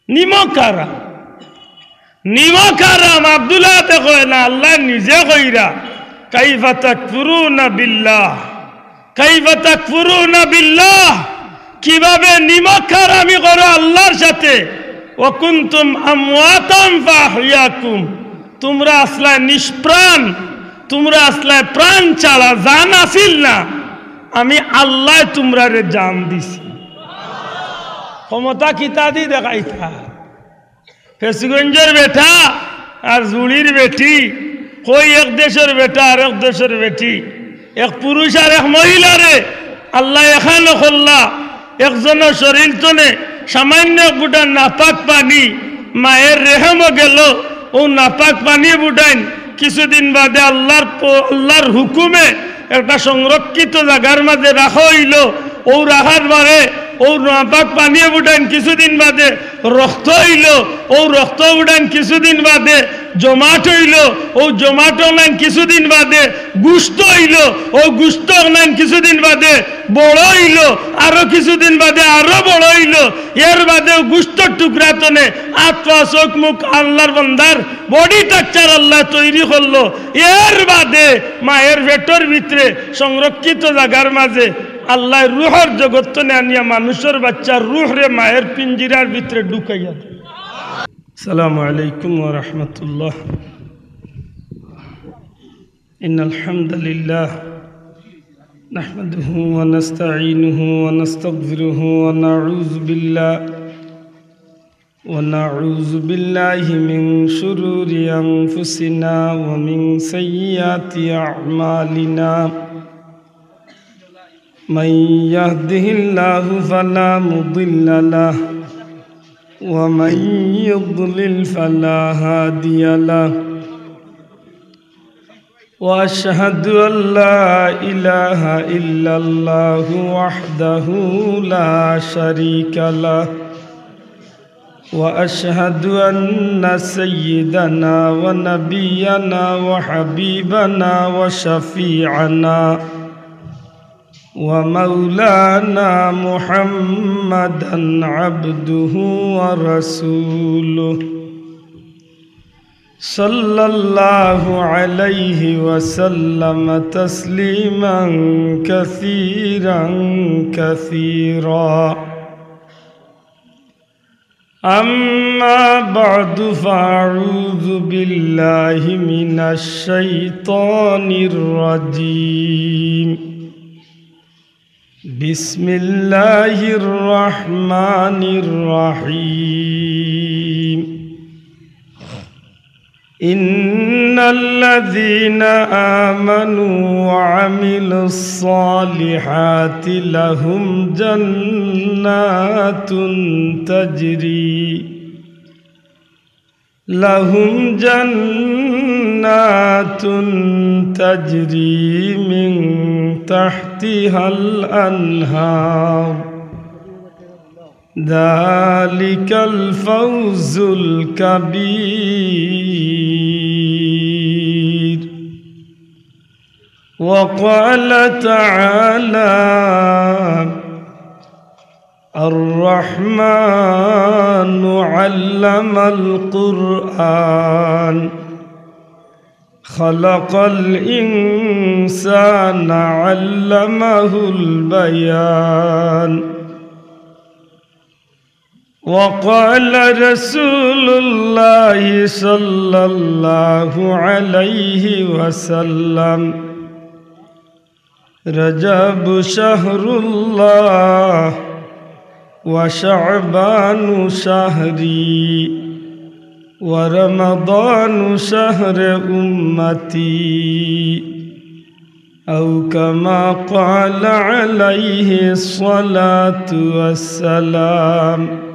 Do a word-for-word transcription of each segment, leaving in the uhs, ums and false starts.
নিমক হারাম। নিমক হারাম আব্দুল্লাহ তে কয় না, আল্লায় নিজে কইরা, "কাইফা তাকফুরুনা বিল্লাহ, কাইফা তাকফুরুনা বিল্লাহ।" কিভাবে নিমক হারামি করো আল্লাহর সাথে? "ওয়া কুনতুম আমওয়াতান ফাআহইয়াকুম।" তুমরা আছলায় নিষ্প্রাণ, তুমরা আছলায় প্রাণ ছাড়া, জান আছিল না, আমি আল্লায় তুমরারে জান দিছি। ক্ষমতা কিতা দি দেখাইতা? ফেঞ্চুগঞ্জর বেটা আর জুড়ির বেটি, কই এক দেশর বেটা আর এক দেশর বেটি, এক পুরুষ আর এক মহিলারে আল্লায় একখানো করলা। একজনর শরীর তনে সামান্য এক বুটা নাপাক পানি, মায়ের রেহেমো গেল, অউ নাপাক পানি বুটাইন কিছুদিন বাদে আল্লাহর প-, আল্লাহর হুকুমে একটা সংরক্ষিত জাগার মাঝে রাখা অইলো। অউ রাখার বাদে অউ নাপাক পানি বুটাইন কিছুদিন বাদে রক্ত অইলো, অউ রক্ত বুটাইন কিছুদিন বাদে জমাট অইলো, অউ জমাট অনাইন কিছুদিন বাদে গুস্ত অইলো, অউ গুস্ত অনাইন কিছুদিন বাদে বড় অইলো, আরো কিছুদিন বাদে আরো বড় অইলো। এর বাদে অউ গুস্তর টুকরা তনে আত পা চউখ মুখ আল্লাহর বান্দার body structure আল্লায় তৈরি করলো। এর বাদে মায়ের পেটর ভিতরে সংরক্ষিত জাগার মাঝে আল্লায় রুহর জগত তনে আনিয়া মানুষর বাচ্চার রুহরে মায়ের পিঞ্জিরার ভিতরে ঢুকাইয়া দেয়। السلام عليكم ورحمة الله. إن الحمد لله نحمده ونستعينه ونستغفره ونعوذ بالله، ونعوذ بالله من شرور أنفسنا ومن سيئات أعمالنا. من يهده الله فلا مضل له، ومن يضلل فلا هادي له. وأشهد أن لا إله إلا الله وحده لا شريك له، وأشهد أن سيدنا ونبينا وحبيبنا وشفيعنا ومولانا محمدا عبده ورسوله، صلى الله عليه وسلم تسليما كثيرا كثيرا. أما بعد، فأعوذ بالله من الشيطان الرجيم. بسم الله الرحمن الرحيم. إن الذين آمنوا وعملوا الصالحات لهم جنات تجري، لهم جنات تجري من تحتها الأنهار، ذلك الفوز الكبير. وقال تعالى: الرحمن علم القرآن خلق الإنسان علمه البيان. وقال رسول الله صلى الله عليه وسلم: رجب شهر الله وشعبان شهري ورمضان شهر أمتي، أو كما قال عليه الصلاة والسلام.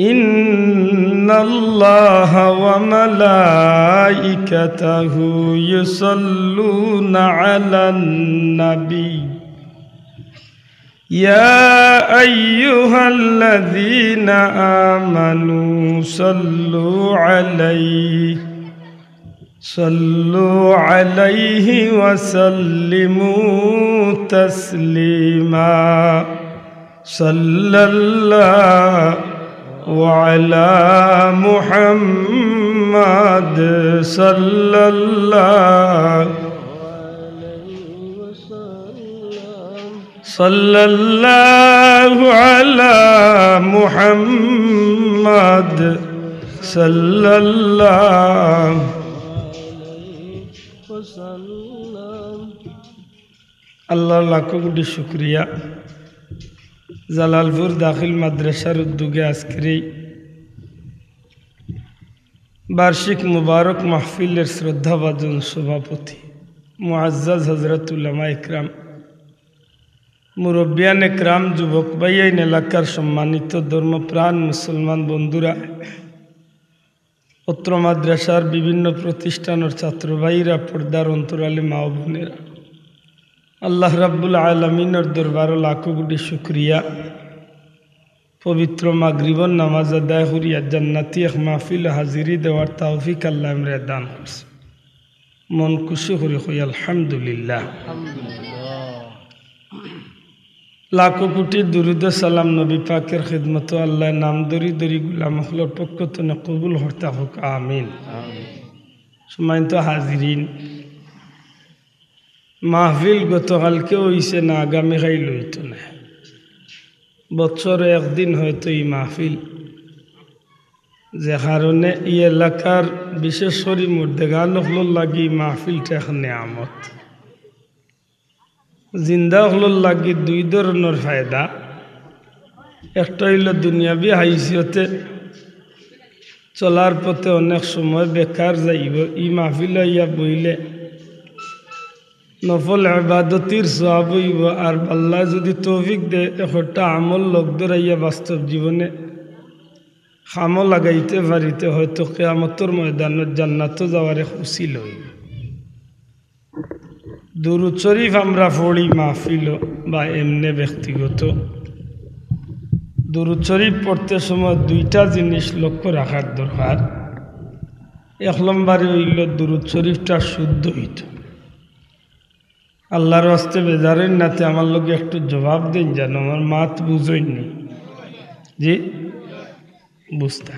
إن الله وملائكته يصلون على النبي. يا أيها الذين آمنوا صلوا عليه، صلوا عليه وسلموا تسليما. صلى الله وعلى محمد صلى الله صلى الله على محمد صلى الله. আল্লাহর লাখো কোটি শুকরিয়া, জালালপুর দাখিল মাদ্রাসার উদ্যোগে আজকের এই বার্ষিক মুবারক মাহফিলের শ্রদ্ধাভাজন সভাপতি মুআজ্জাজ হযরত উলামা একরাম, মুরব্বিয়ান একরাম, যুবক ভাইয়াইন, এলাকার সম্মানিত ধর্মপ্রাণ মুসলমান বন্ধুরা, অত্র মাদ্রাসার বিভিন্ন প্রতিষ্ঠানের ছাত্র ভাইরা, পর্দার অন্তরালে মা ও বোনেরা, আল্লাহ রাব্বুল আলামিনের দরবারো লাখো কোটি শুকরিয়া। পবিত্র মাগরিবর নামাজ আদায় করিয়া জান্নাতি এক মাহফিল হাজিরি দেওয়ার তৌফিক আল্লায় আমরারে দান করছে। মন খুশি করি কই আলহামদুলিল্লাহ। লাখো কোটি দুরুদ ও সালাম নবী পাকের খিদমতো। আল্লায় নাম ধরি ধরি গোলাম অকলর পক্ষ তনে কবুল করতা হোক, আমিন। সম্মানিত হাজিরিন, মাহফিল গতকালকে অইছে না, আগামীকাইল অইতো না, বছরো একদিন হয়তো ই মাহফিল, যে কারণে ই এলাকার বিশেষ করি মুর্দেগান অকলর লাগি ই মাহফিলটা এক নিয়ামত। জিন্দা অকলর লাগি দুই ধরনর ফায়দা। একটা অইলো দুনিয়াবি হাইসিয়তে চলার পথে অনেক সময় বেকার যাইবো, ই মাহফিলো আইয়া বইলে নফল ইবাদতির সওয়াব অইবো, আর আল্লায় যুদি তৌফিক দেয় একটা আমল লগ ধরাইয়া বাস্তব জীবনে কামো লাগাইতে পারিতে হয়তো কিয়ামতর ময়দানো জান্নাতো যাওয়ার এক উসিলা অইবো। দুরুদ শরিফ আমরা পড়ি মাহফিলো বা এমনে ব্যক্তিগত। দুরুদ শরিফ পড়তে সময় দুইটা জিনিস লক্ষ্য রাখার দরকার। এক নম্বরে অইলো দুরুদ শরিফটা শুদ্ধ অইতো। আল্লার ওয়াস্তে বেজার অইন না তে আমার লগে একটু জবাব দেইন জানো, আমার মাত বুঝইন নি। জি, বুঝতা।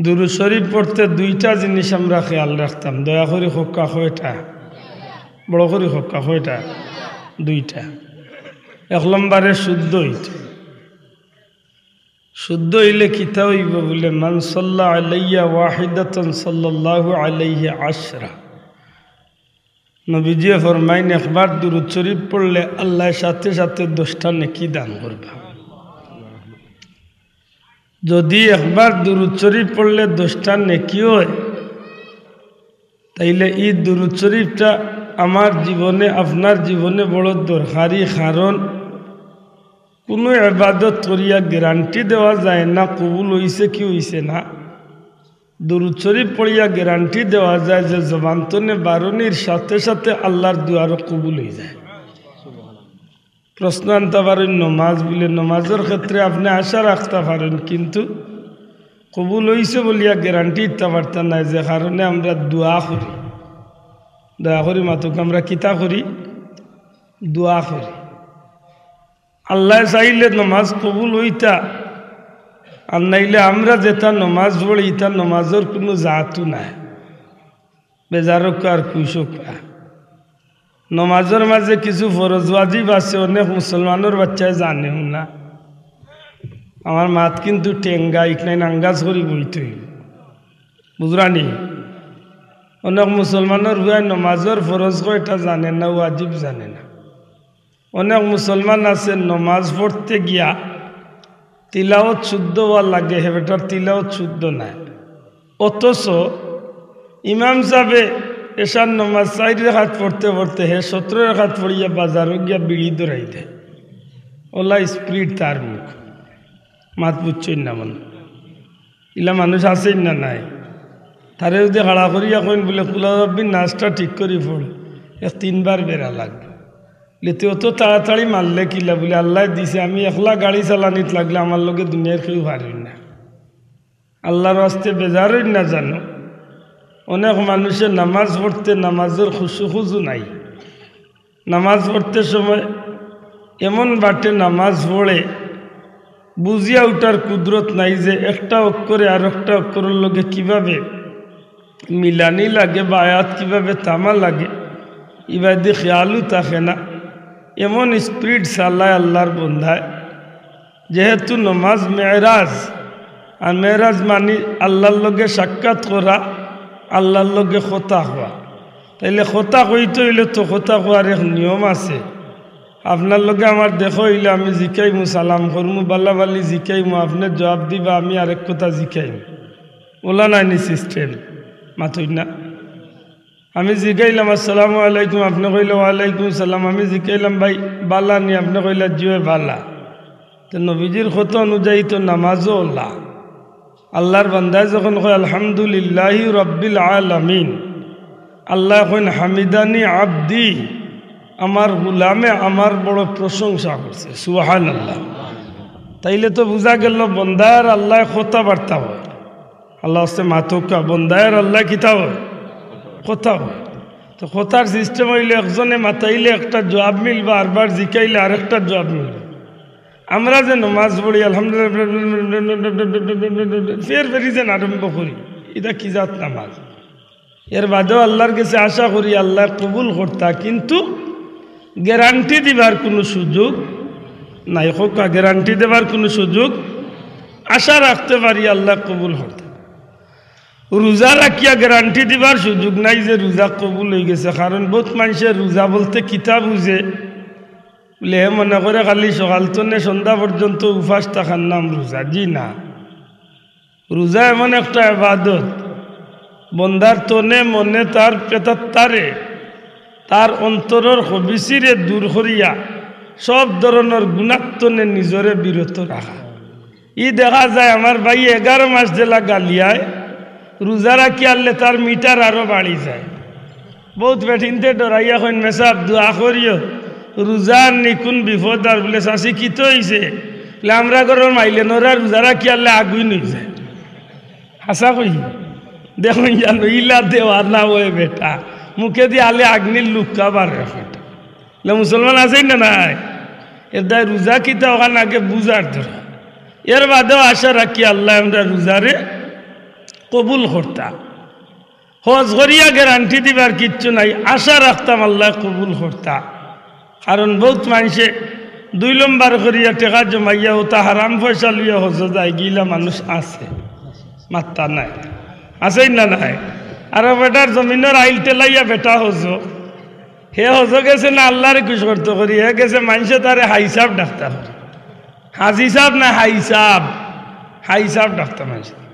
দুরুদ শরিফ পড়তে দুইটা জিনিস আমরা খেয়াল রাখতাম। দয়া করি কউক্কা কয়টা? বড় করি কউক্কা কয়টা? দুইটা। এক নম্বরে শুদ্ধ অইতো। শুদ্ধ অইলে কিতা অইবো বুলে, "মান সাল্লা আলাইয়া ওয়াহিদাতান সাল্লাল্লাহু আলাইহি আশরা।" নবীজিয়ে ফরমাইন, একবার দুরুদ শরিফ পড়লে আল্লায় সাথে সাথে দশটা নেকি দান করবা। যুদি একবার দুরুদ শরিফ পড়লে দশটা নেকি অয়, তাইলে ই দুরুদ শরিফটা আমার জীবনে, আপনার জীবনে বড় দরকারি, কারণ কুনু ইবাদত করিয়া গ্যারান্টি দেওয়া যায় না কবুল অইছে কি অইছে না। দুরুদ শরিফ পড়িয়া গ্যারান্টি দেওয়া যায় যে জবান তনে বারনির সাথে সাথে আল্লার দোয়ারও কবুল অইযায়। প্রশ্ন আনতা পারইন নমাজ বুলে, নমাজর ক্ষেত্রে আপনে আশা রাখতা পারইন, কিন্তু কবুল অইছে বুলিয়া গ্যারান্টি দিতা পারতা নায়, যে কারণে আমরা দোয়া করি। দয়া করি মাতউক্কা, আমরা কিতা করি? দোয়া করি। আল্লায় চাইলে নমাজ কবুল অইতা, আর নাইলে আমরা যেতা নমাজ পড়ি, ইতা নমাজর কুনু জাতও নায়। বেজার অউক্কা আর খুশ অউক্কা। নমাজর মাঝে কিছু ফরজ ওয়াজিব আছে, অনেক মুসলমানর বাইচ্চায় জানেও না। আমার মাত কিন্তু টেঙ্গা, ইকনাইন আঙ্গাজ করি বইতে অইবো। বুঝরানি? অনেক মুসলমানর পুয়ায় নমাজর ফরজ কয়টা জানে না, ওয়াজিব জানে না। অনেক মুসলমান আছে নমাজ পড়তে গিয়া তিলাওত শুদ্ধ অওয়া লাগে, হে বেটার তিলাওত শুদ্ধ নায়। অথচ ইমাম সাবে এশার নমাজ চাইর রেখাত পড়তে পড়তে হে সতরো রেখাত পড়িয়া বাজারো গিয়া বিড়ি ধরাই দেয়। অলা স্পিড তার মুখ। মাত বুঝছইন না মনো? ইলা মানুষ আছেন না নাই? তারে যুদি খাড়া করিয়া কইন বুলে, "কুল আউযু বিরাব্বিন নাসটা ঠিক করি পড়, এক তিনবার বেড়া লাগবো।" লেতে অত তাড়াতাড়ি মারলে কিলা বুলে, "আল্লায় দিছে, আমি একলা গাড়ি চালানিত লাগলে আমার লগে দুনিয়ার কেউ পারইন না।" আল্লার ওয়াস্তে বেজার অইন না জানো। অনেক মানুষে নমাজ পড়তে নমাজর খুশু খুজু নাই। নমাজ পড়তে সময় এমন বাটে নমাজ পড়ে, বুঝিয়া উঠার কুদরত নাই যে একটা অক্ষরে আর একটা অক্ষরর লগে কিভাবে মিলানি লাগে বা আয়াত কিভাবে থামা লাগে, ইবাদি খেয়ালও থাকে না। এমন স্পিড চালায় আল্লাহর বন্দায়, যেহেতু নমাজ মেরাজ, আর মেরাজ মানি আল্লাহর লগে সাক্ষাৎ করা, আল্লাহর লগে কথা কওয়া। তাইলে কথা কইতে অইলে তো কথা কওয়ার এক নিয়ম আছে। আপনার লগে আমার দেখা অইলে আমি জিকাইমু, সালাম করমু, বালাবালি জিকাইমু, আপনে জবাব দিবা, আমি আরেক কথা জিকাইমু। ওলা নায়নি সিস্টেম? মাতইন না। আমি জিকাইলাম, "আসসালামু আলাইকুম", আপনে কইলা, "ওয়ালাইকুম সালাম।" আমি জিকাইলাম, "ভাই, বালা নি?" আপনে কইলা, "জি অয়, বালা।" তো নবীজির কথা অনুযায়ী তো নামাজও ওলা। আল্লাহর বান্দায় যখন কয়, "আলহামদুলিল্লাহি রাব্বিল আলামিন", আল্লায় কইন, "হামিদানি আব্দি", আমার গুলামে আমার বড় প্রশংসা করছে। সুবহানাল্লাহ। তাইলে তো বুঝা গেল বন্দায় আর আল্লায় কথাবার্তা অয়। আল্লাহ আছে মাতউক্কা, বন্দায় আর আল্লায় কিতা অয়? কথা অয়। তো কথার সিস্টেম অইলে একজনে মাতাইলে একটা জবাব মিলবা, আরবার জিকাইলে আরেকটা জবাব মিলবা। আমরা যে নমাজ পড়ি, আলহামদুলিল্লাহ, ফের ফেরি যেন আরম্ভ করি, ইটা কি জাত নামাজ? এর বাদেও আল্লাহর গেছে আশা করি আল্লায় কবুল করতা, কিন্তু গ্যারান্টি দিবার কুনু সুযোগ নাই। কউক্কা, গ্যারান্টি দেবার কুনু সুযোগ, আশা রাখতে পারি আল্লায় কবুল করতা। রোজা রাখিয়া গ্যারান্টি দিবার সুযোগ নাই যে রোজা কবুল অইগেছে, কারণ বউত মানষে রোজা বলতে কিতা বুঝে, বুলে হে মনে করে খালি সকাল তনে সন্ধ্যা পর্যন্ত উপাস থাকার নাম রোজা। জি না, রোজা এমন একটা ইবাদত, বন্দার তনে মনে তার প্রেতাত্মারে, তার অন্তরর খবিসিরে দূর করিয়া সব ধরনর গুনার তনে নিজরে বিরত রাখা। ই দেখা যায় আমার ভাই এগারো মাস যেলা গালিয়ায়, রোজা রাখিয়ারলে তার মিটার আরো বাড়ি যায়। বউত বেটিন্তে ডরাইয়া কইন, "মেসাব, দোয়া করিও, রোজা আর নি কুন বিপদ আর।" বুলে, "চাচি, কিতা অইছে?" বুলে, "আমরার ঘরর মাইলে নরা রোজা রাখিয়ারলে আগুইন অইযায়।" হাছা কই? দেখইন জানো, ইলা দেওয়ানা অয় বেটা, মুখেদি আলে আগ্নির লুক্কা বারে বেটা। ইলা মুসলমান আছইন না নাই? এরদায় রোজা কিতা অখান আগে বুঝার দরকার। এর বাদেও আশা রাখি আল্লায় আমরার রোজারে কবুল করতা। হজ করিয়া গ্যারান্টি দিবার কিচ্ছু নাই, আশা রাখতাম আল্লায় কবুল করতা। কারণ বউত মানষে দুই লম্বর করিয়া টেকা জমাইয়া অতা হারাম পয়সা লইয়া হজো যায়গি, ইলা মানুষ আছে, মাত্তা নাই, আছইন না নাই? আর বেটার জমিনর আইল টেলাইয়া বেটা হজো, হে হজো গেছে না আল্লারে খুশ করতো করি, হে গেছে মানষে তারে হাজি সাব ডাকতা করি। হাজি সাব না, হাজি সাব, হাজি সাব ডাকতা মানষে।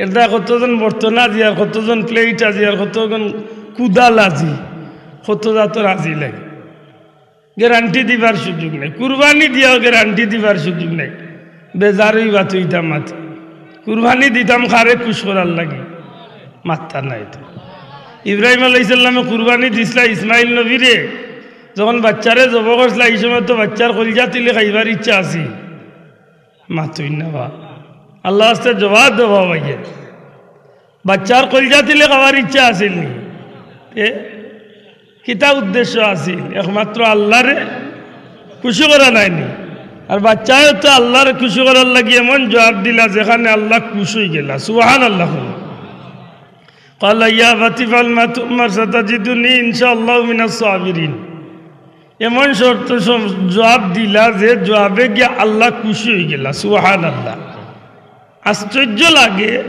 এরদায় কতজন বর্তন আজি, আর কতজন প্লেট আজি, আর কতজন কুদাল আজি, কত জাতর আজি লাগে। গ্যারান্টি দিবার সুযোগ নাই, কুরবানি দিয়াও গ্যারান্টি দিবার সুযোগ নাই। বেজার অইবা তো ইতা মাত। কুরবানি দিতাম কারে খুশ করার লাগি, মাত্তা নাই তো। ইব্রাহিম আলাইহিস সালামে কুরবানি দিছলা ইসমাইল নবীরে, যখন বাইচ্চারে জবো করছলা, ই সময় তো বাইচ্চার কলিজা তিলি খাইবার ইচ্ছা আছিল। মাতইন না বা। আল্লার ওয়াস্তে জবাব দেও বা ভাইয়ে। বাইচ্চার কলিজা তিলি খাওয়ার ইচ্ছা আছিল নি? এ? কিতা উদ্দেশ্য আছিল? একমাত্র আল্লারে খুশি করা নায়নি? আর বাইচ্চায়ও তো আল্লারে খুশি করার লাগি এমন জবাব দিলা যেখানে আল্লা খুশ অইগেলা। সুবহানাল্লাহ। قال يا أبت افعل ما تؤمر ستجدني إن شاء الله من الصابرين। এমন শর্ত সব জবাব দিলা যে জবাবে গিয়া আল্লা খুশি অইগেলা। সুবহানাল্লাহ। আশ্চর্য লাগে,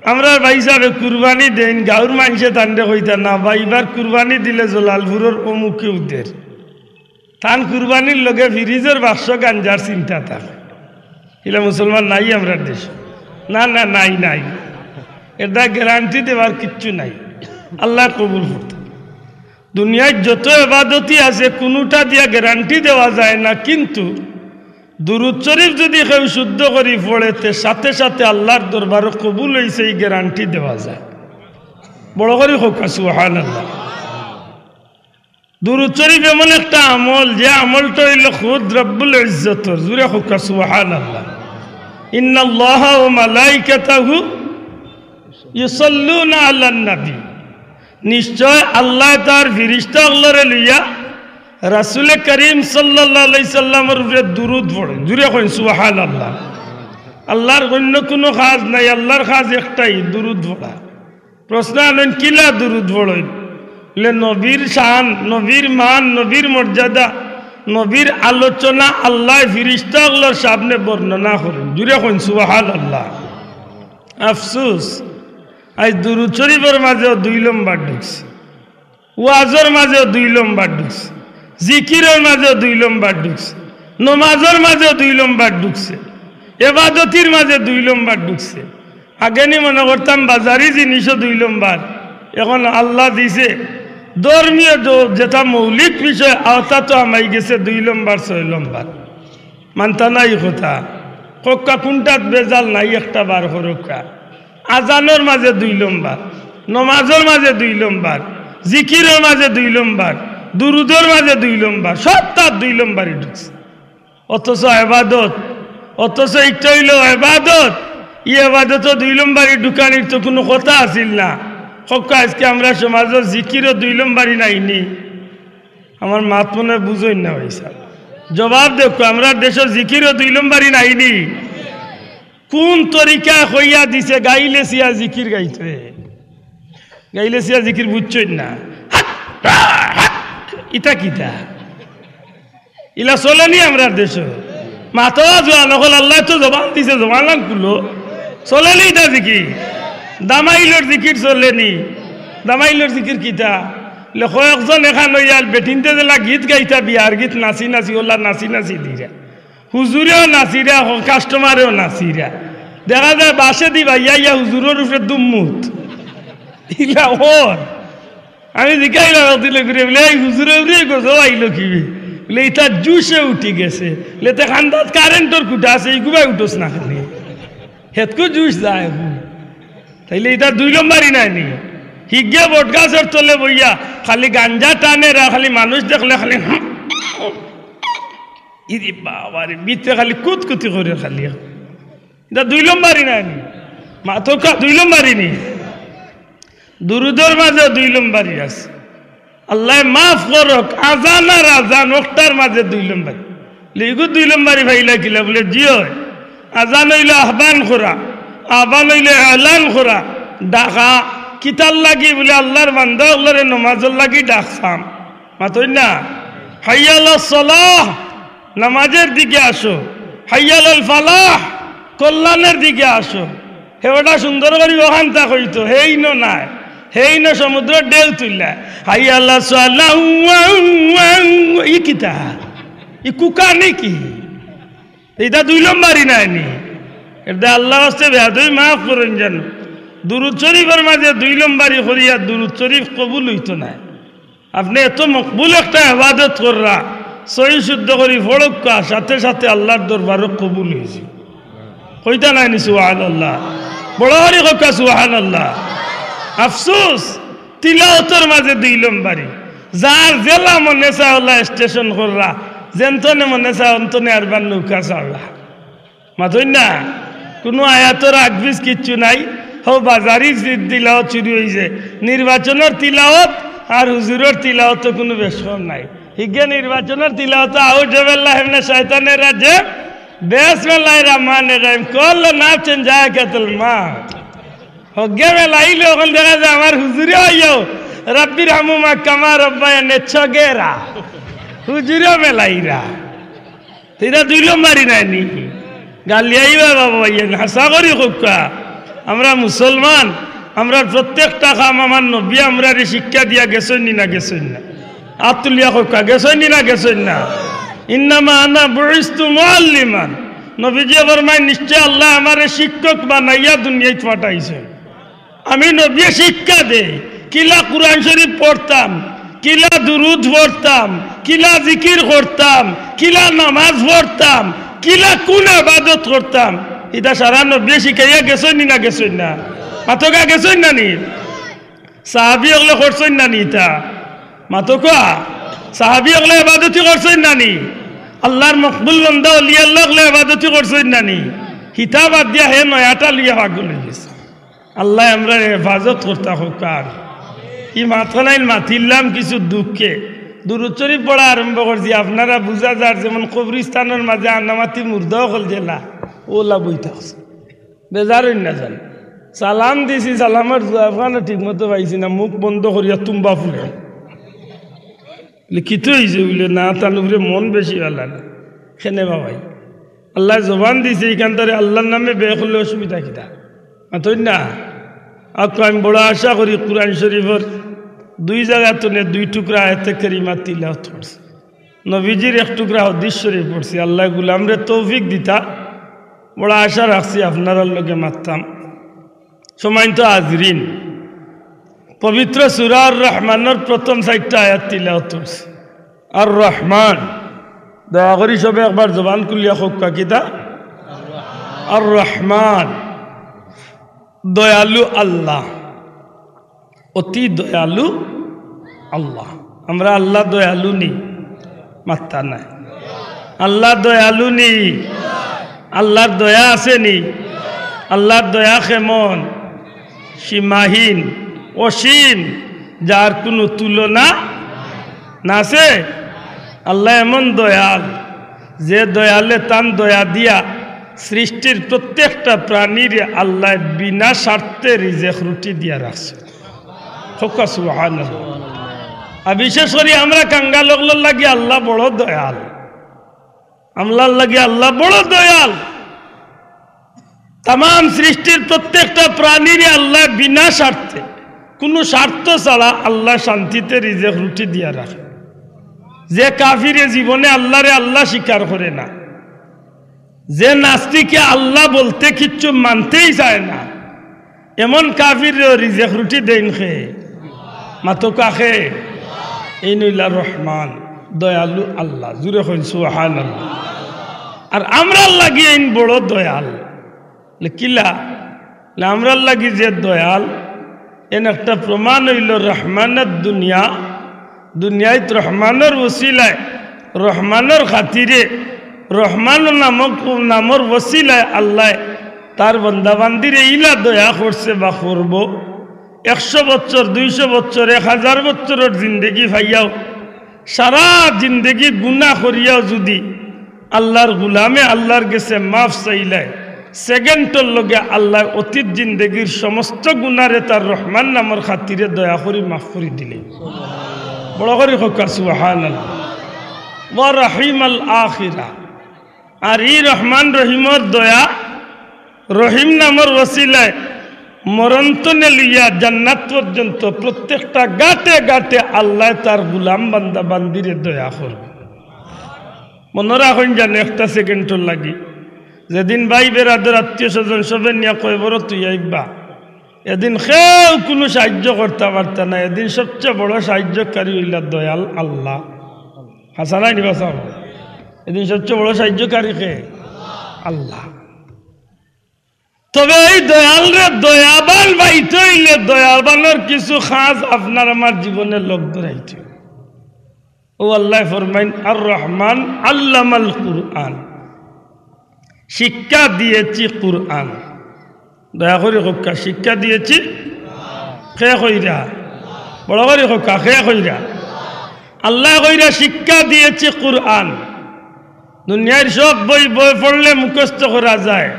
আমরার ভাইসাবে কুরবানি দেইন, গাউর মানষে তানরে কইতা না, "ভাই, ইবার কুরবানি দিলে জলালপুরর অমুকে উদের।" তান কুরবানির লগে ফ্রিজর বাক্স গাঞ্জার চিন্তা তার। ইলা মুসলমান নাই আমরার দেশো। না, না, নাই, নাই। এরদায় গ্যারান্টি দেওয়ার কিচ্ছু নাই। আল্লায় কবুল করতা। দুনিয়ার যত ইবাদতই আছে, কুনুটা দিয়া গ্যারান্টি দেওয়া যায় না, কিন্তু দুরুদ শরিফ যুদি কেউ শুদ্ধ করি পড়ে, তে সাথে সাথে আল্লার দরবারো কবুল অইছে, ই গ্যারান্টি দেওয়া যায়। বড় করি কউক্কা সুবহানাল্লাহ। দুরুদ শরিফ এমন একটা আমল, যে আমলটা অইলো খুদ রব্বুল ইজ্জতর। জুরে কউক্কা সুবহানাল্লাহ। إن الله وملائكته يصلون على النبي। নিশ্চয় আল্লায় তার ফিরিস্তা অকলরে লইয়া রাসুলে করিম সাল্লাল্লাহু আলাইহি সাল্লামর উপরে দুরুদ পড়ইন। জুরে কইন সুবহানাল্লাহ। আল্লাহর অন্য কুনু কাজ নাই, আল্লাহর কাজ একটাই, দুরুদ পড়া। প্রশ্ন আনইন, কিলা দুরুদ পড়ইন? বলে, নবীর শান, নবীর মান, নবীর মর্যাদা, নবীর আলোচনা আল্লায় ফিরিস্তা অকলর সামনে বর্ণনা করইন। জুরে কইন, সুবহানাল্লাহ। আফসুস, আইজ দুরুদ শরীফর মাঝেও দুই লম্বর ঢুকছে। ওয়াজর মাঝেও দুই লম্বর ঢুকছে, জিকিরর মাঝেও দুই লম্বর ঢুকছে, নমাজর মাঝেও দুই লম্বর ঢুকছে, এবাদতির মাঝে দুই লম্বর ঢুকছে। আগে নি মনে করতাম বাজারি জিনিসও দুই লম্বর, এখন আল্লায় দিছে ধর্মীয় য-, যেটা মৌলিক বিষয়, অতাত হামাই গেছে দুই লম্বর, ছয় লম্বর। মানতা নায় ই কথা? কউক্কা কুনটাত ভেজাল নাই, একটা বার করউক্কা। আজানর মাঝে দুই লম্বর, নমাজর মাঝে দুই লম্বর, জিকিরর মাঝে দুই লম্বর, দুরুদর মাঝে দুই লম্বর, সবটাত দুই লম্বরই ঢুকছে। অথচ এবাদত, অথচ ইটা অইলো এবাদত, ই এবাদতো দুই লম্বরই ঢুকানির তো কুনু কথা আছিল না। কউক্কা আইজকে আমরার সমাজো জিকিরও দুই লম্বরই নায় নি? আমার মাত মনে অয় বুঝইন না ভাইসাব। জবাব দেউক্কা, আমরার দেশো জিকিরও দুই লম্বরই নায় নি? কুন তরিকায় কইয়া দিছে গাইলে ছিয়া জিকির গাইতে? গাইলে ছিয়া জিকির বুঝছইন না? ইতা কিতা? ইলা চলে নি আমরার দেশো? মাতো জোয়ান অকল, আল্লায় তো জবান দিছে, জবান লান খুলো। চলে নি ইতা জিকির? দামাইলর জিকির চলে নি? দামাইলর জিকির কিতা? বলে, কয়েকজন একখান অইয়া বেটিন্তে যেলা গীত গাইতা, বিয়ার গীত, নাচি নাচি, অলা নাচি নাচি দিরা। হুজুরেও নাচিরা, কাস্টমারেও নাচিরা। দেখা যায় বাঁশেদি বাইয়া ইয়া হুজুরর উপরে দুম্মুত। ইলা অর। আমি জিকাইলাম একদিন ঘুরে, বলে, "এই হুজুরর উপরে গজব আইলো কিবে?" বলে, "ইতা জুশে উঠি গেছে।" বলে, "তে কান্দাত কারেন্টর খুঁটা আছে, ইগুবায় উঠোস না কেনে? হেতকু জুশ যায় এখন।" তাইলে ইতা দুই লম্বরই নায় নি? হিগে বটগাছর তলে বইয়া খালি গাঞ্জা টানের আর খালি মানুষ দেখলে খালি ইরে বাবা রে, ভিতরে খালি কুতকুতি করে খালি। ইটা দুই লম্বরই নায় নি? মাতউক্কা দুই লম্বরই নি? দুরুদর মাঝেও দুই লম্বরই আছে। আল্লায় মাফ করউক, আজান আর আজান অকটার মাঝে দুই লম্বরই। বলে, "ইগু দুই লম্বরই পাইলা কিলা?" বলে, "জি অয়, আজান অইলো আহ্বান করা, আহ্বান অইলো এলান করা, ডাকা। কিতার লাগি?" বলে, "আল্লার বান্দা অকলরে নমাজর লাগি ডাকতাম।" মাতইন না? হাইয়া আলাস সালাহ, নামাজর দিকে আসো। হাইয়া আলাল ফালাহ, কল্যাণর দিকে আসো। হে ওটা সুন্দর করি অখানতা কইতো, হেইন নায়। হেইন সমুদ্রর ঢেউ তুললা। হাইয়া আলাস সালাহ, ওয়া, ওয়া, ওয়া, ই কিতা? ই কুকা নাকি? ইটা দুই লম্বরই নায় নি? এরদায় আল্লার ওয়াস্তে বেয়াদবি মাফ করইন যেন। দুরুদ শরীফর মাঝে দুই লম্বরই করিয়া দুরুদ শরীফ কবুল অইতো নায়। আপনে এত মকবুল একটা এবাদত কররা, সহি শুদ্ধ করি পড়উক্কা, সাথে সাথে আল্লার দরবারো কবুল অইছে। কইতা নায় নি সুবহানাল্লাহ? বড় করি কউক্কা সুবহানাল্লাহ। আফসুস, তিলাওতর মাঝে দুই লম্বরই। যার যেলা মনে চায় অলা স্টেশন কররা, যেনতনে মনে চায় অনতনে আরবার নৌকা ছাড়রা। মাতইন না? কুনু আয়াতর আগপিছ কিচ্ছু নাই। হউ বাজারি তি-, তিলাওত শুরু অইছে। নির্বাচনর তিলাওত আর হুজুরর তিলাওত তো কুনু বেশ কম নাই। হিগে নির্বাচনর তিলাওত আউযু বিল্লাহি মিনাশ শাইতানির রাজিম, বিসমিল্লাহির রহমানির রহিম, কুল্লু নাফসিন যায়িকাতুল মাউত। হগ্গে মেলাইলে অখন দেখা যায় আমার হুজুরে অইয়াও, "রাব্বির হামহুমা কামা রাব্বায়ানি সগীরা।" হুজুরে মেলাইরা। তে ইটা দুই লম্বরই নায় নি? গালিয়াইবা বাবা, ইয়ে না, হাছা করি কউক্কা। আমরা মুসলমান, আমরার প্রত্যেকটা কাম আমার নবী আমরারে শিক্ষা দিয়া গেছইন নি না গেছইন না? আত তুলিয়া কউক্কা, গেছইন নি না গেছইন না? ইন্নামা আনা বুইস্তু মুআল্লিমান। নবীজিয়ে ফরমাইন, নিশ্চয় আল্লায় আমারে শিক্ষক বানাইয়া দুনিয়াত পাঠাইছইন। আমি নবীয়ে শিক্ষা দেই, কিলা কুরআন শরীফ পড়তাম, কিলা দুরুদ পড়তাম, কিলা জিকির করতাম, কিলা নামাজ পড়তাম, কিলা কুন ইবাদত করতাম, ইতা সারা নবীয়ে শিখাইয়া গেছইন নি না গেছইন না? মাতউক্কা গেছইন না নি? সাহাবী অকলে করছইন না নি ইতা? মাতউক্কা। সাহাবী অকলে ইবাদতি করছইন না নি? আল্লার মকবুল বান্দা অলি আল্লা অকলে ইবাদতি করছইন না নি? হিতা বাদ দিয়া হে নয়াটা লইয়া পাগল অইগেছে। আল্লায় আমরারে হেফাজত করতা কউক্কা। ই মাতখানাইন মাতিলাম কিছু দুঃখে। দুরুদ শরীফ পড়া আরম্ভ করছি, আপনারা বুঝা যার যেমন কবরিস্তানর মাঝে আনামাতি মুর্দা অকল যেলা, অলা বই থাকছে। বেজার অইন না জানি। সালাম দিছি, সালামর জুয়াব খানো ঠিক মতো পাইছি না, মুখ বন্ধ করিয়া তুম্বা ফুলে। বলে, "কিতা অইছে?" বলে, "না, তান উপরে মন বেশি ভালা না।" কেনে বা ভাই, আল্লায় জবান দিছে, ইখান তারে আল্লার নামে ব্যয় করলে অসুবিধা কিতা? মাতইন না? আক্কু আমি বড় আশা করি কুরআন শরিফর দুই জাগা তনে দুই টুকরা আয়াতে কারিমা তিলাওয়াত করছি, নবীজির এক টুকরা হাদিস শরিফ পড়ছি। আল্লায় গুলামরে তৌফিক দিতা, বড় আশা রাখছি আপনারার লগে মাততাম। সম্মানিত হাজিরিন, পবিত্র সূরা আর রহমানর প্রথম চাইরটা আয়াত তিলাওয়াত করছি। আর রহমান, দয়া করি সবে একবার জবান খুলিয়া কউক্কা কিতা? আর রহমান, দয়ালু আল্লাহ, অতি দয়ালু আল্লাহ। আমরা আল্লাহ দয়ালু নি? মাত্তা নাই। আল্লাহ দয়ালু নি? আল্লার দয়া আছে নি? আল্লার দয়া কেমন? সীমাহীন, অসীম, যার কুনু তুলনা না আছে। আল্লাহ এমন দয়াল, যে দয়ালে তান দয়া দিয়া সৃষ্টির প্রত্যেকটা প্রাণীরে আল্লায় বিনা স্বার্থে রিজেক রুটি দিয়া রাখছে। কউক্কা সুবহানাল্লাহ। আর বিশেষ করি আমরা কাঙ্গাল অকলর লাগি আল্লাহ বড় দয়াল, আমরার লাগি আল্লাহ বড় দয়াল। তামাম সৃষ্টির প্রত্যেকটা প্রাণীরে আল্লায় বিনা স্বার্থে, কুনু স্বার্থ ছাড়া আল্লায় শান্তিতে রিজেক রুটি দিয়া রাখে। যে কাফিরে জীবনে আল্লারে আল্লাহ স্বীকার করে না, যে নাস্তিকে আল্লাহ বলতে কিচ্ছু মানতেই চায় না, এমন কাফিররেও রিজেক রুটি দেইন কে? মাতউক্কা কে? এইন অইলা রহমান, দয়ালু আল্লাহ। জুরে কইন সুবহানাল্লাহ। আর আমরার লাগি এইন বড় দয়াল। বলে, "কিলা?" বলে, "আমরার লাগি যে দয়াল, এন একটা প্রমাণ অইলো রহমানের দুনিয়া, দুনিয়াত রহমানর ওসিলায়, রহমানর খাতিরে, রহমান নামক, নামর ওসিলায় আল্লায় তার বন্দাবান্দিরে ইলা দয়া করছে বা করবো। একশো বছর, দুইশো বছর, এক হাজার বছরর জিন্দেগি পাইয়াও, সারা জিন্দেগি গুনা করিয়াও যুদি আল্লার গুলামে আল্লার গেছে মাফ চাইলায়, সেকেন্ডর লগে আল্লায় অতীত জিন্দেগির সমস্ত গুনারে তার রহমান নামর খাতিরে দয়া করি মাফ করি দিলে।" বড় করি কউক্কা সুবহানাল্লাহ। ওয়া রাহিমাল আখিরা। আর ই রহমান রহিমর দয়া, রহিম নামর ওসিলায় মরণ তনে লইয়া জান্নাত পর্যন্ত প্রত্যেকটা গাটে গাটে আল্লায় তার গুলাম বান্দা বান্দিরে দয়া করবে। মনো রাখইন জানে একটা সেকেন্ডর লাগি, যেদিন ভাই বেরাদর আত্মীয় স্বজন সবে নিয়া কয়বরো তুই আইবা, এদিন কেউ কুনু সাহায্য করতা পারতা না। এদিন সবচে বড় সাহায্যকারী অইলা দয়াল আল্লাহ। হাছা নায় নি বা? এদিন সবচে বড় সাহায্যকারী কে? আল্লাহ। তবে এই দয়ালরে দয়াবান পাইতে অইলে দয়াবানর কিছু খাছ আপনার আমার জীবনে লগ ধরাইতে অইবো। ও আল্লায় ফরমাইন, "আর রহমান আল্লামাল কুরআন।" শিক্ষা দিয়েছি কুরআন। দয়া করি কউক্কা, শিক্ষা দিয়েছি কে কইরা? বড় করি কউক্কা, কে কইরা? আল্লায় কইরা শিক্ষা দিয়েছি কুরআন। দুনিয়ার সব বই, বই পড়লে মুখস্থ করা যায়।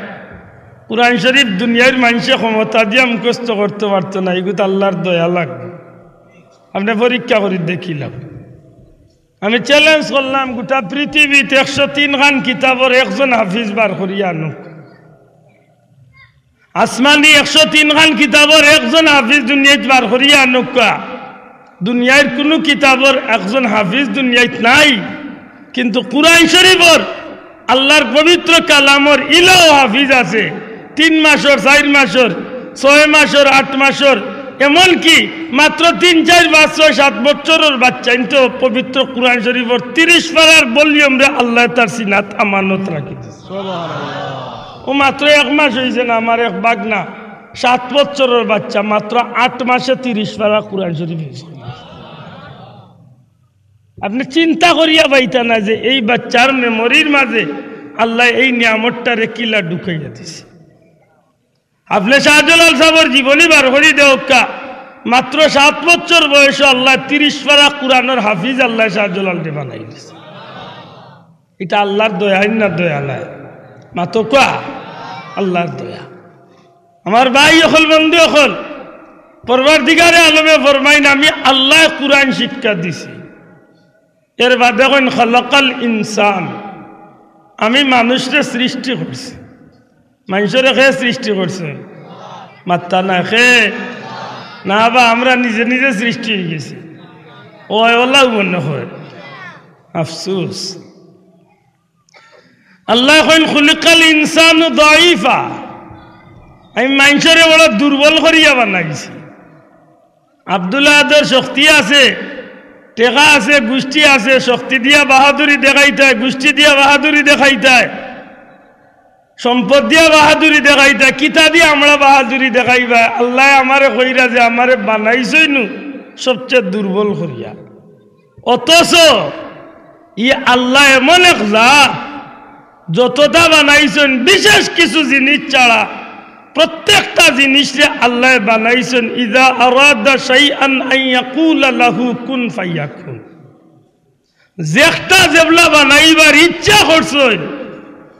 কুরআন শরিফ দুনিয়ার মানষে ক্ষমতা দিয়া মুখস্থ করতে পারতো না, ইগুত আল্লার দয়া লাগবো। আপনে পরীক্ষা করি দেখিলাও। আমি চ্যালেঞ্জ করলাম, গোটা পৃথিবীত একশো তিন খান কিতাবর একজন হাফিজ বার করিয়া আনুক। আসমানি একশো তিন খান কিতাবর একজন হাফিজ দুনিয়াত বার করিয়া আনুক্কা। দুনিয়ার কুনু কিতাবর একজন হাফিজ দুনিয়াত নাই, কিন্তু কুরআন শরিফর, আল্লার পবিত্র কালামর ইলাও হাফিজ আছে। তিন মাসর, চাইর মাসর, ছয় মাসর, আট মাসর, এমনকি মাত্র তিন, চাইর, পাঁচ, ছয়, সাত বছরর বাচ্চাইন্তে পবিত্র কুরআন শরিফর তিরিশ পারার ভলিউমরে আল্লায় তার সিনাত আমানত রাখি দিছে। ও মাত্র এক মাস অইছে না, আমার এক ভাগনা, সাত বছরর বাচ্চা, মাত্র আট মাসে তিরিশ পারা কুরআন শরিফ অইছে। আপনে চিন্তা করিয়া পাইতা না যে এই বাচ্চার মেমরির মাঝে আল্লায় এই নিয়ামতটারে কিলা ঢুকাইয়া দিছে। আপনে শাহজালাল সাবর জীবনী বার করি দেউক্কা, মাত্র সাত বছর বয়সে আল্লায় তিরিশ পারা কুরআনর হাফিজ আল্লায় শাহজালালরে বানাই দিছে। ইটা আল্লার দয়া না দয়া নায়? মাতউক্কা, আল্লার দয়া। আমার ভাই অকল, বন্ধু অকল, পরওয়ারদিগারে আলমে ফরমাইন, "আমি আল্লায় কুরআন শিক্ষা দিছি।" এর বাদে কইন, "খালাকাল ইনসান", আমি মানুষরে সৃষ্টি করছি। মানষরে কে সৃষ্টি করছে? মাত্তা না কে? না বা আমরা নিজে নিজে সৃষ্টি অইগেছি। অয় অলাউ মনে অয়। আফসুস। আল্লায় কইন, "খুলিকাল ইনসানু দাইফা", আমি মানষরে বড় দুর্বল করিয়া বানাইছি। আব্দুল আহাদর শক্তি আছে, টেকা আছে, গুষ্টি আছে, শক্তি দিয়া বাহাদুরি দেখাইতায়, গুষ্টি দিয়া বাহাদুরি দেখাইতায়, সম্পদ দিয়া বাহাদুরি দেখাইতায়, কিতা দিয়া আমরা বাহাদুরি দেখাইবা? আল্লায় আমারে কইরা যে আমারে বানাইছইন নু সবচে দুর্বল করিয়া। অথচ ই আল্লাহ এমন এক জাত, যতটা বানাইছইন বিশেষ কিছু জিনিস ছাড়া, প্রত্যেকটা জিনিসরে আল্লায় বানাইছইন, "ইজা আরাদা শাইআন আন ইয়াকুলা লাহু কুন ফায়াকুন।" যেকটা যেবলা বানাইবার ইচ্ছা করছইন,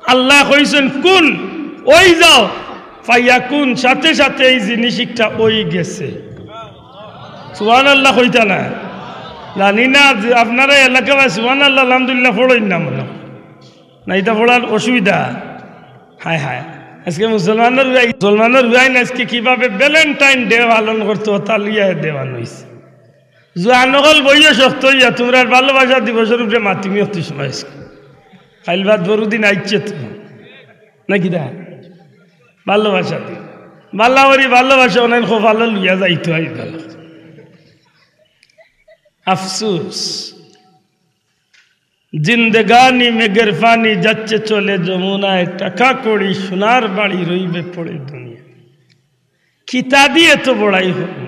আল্লায় কইছইন, "কুন, অই যাও।" ফায়াকুন, সাথে সাথে এই জিনিস একটা অই গেছে। সুবহানাল্লাহ কইতা না? জানি না যে আপনারা এলাকাবাসী সুবহানাল্লাহ, আলহামদুলিল্লাহ পড়ইন না মনে অয়। না, ইটা পড়ার অসুবিধা। হায় হায়, আজকে মুসলমানর উয়াই, মুসলমানর উয়াই না, আজকে কিভাবে ভ্যালেন্টাইন ডে পালন করতো, তা লইয়া দেওয়ান অইছে। জুয়ান অকল বইও শক্ত অইয়া, তুমরার ভালোবাসা দিবসর উপরে মাতিমি অতি সময় আজকে। কাইল বাদ বড় দিন আইছে তো। নাকি দা? ভালোবাসা দি। বালা করি ভালোবাসা অনাইন কপালো লইয়া যাইতো আই ভালা। আফসোস। জিন্দেগানি মেঘের পানি যাচ্ছে চলে যমুনায়, টাকা কড়ি সোনার বাড়ি রইবে পড়ে দুনিয়া। কিতা দি এত বড়াই অইবো?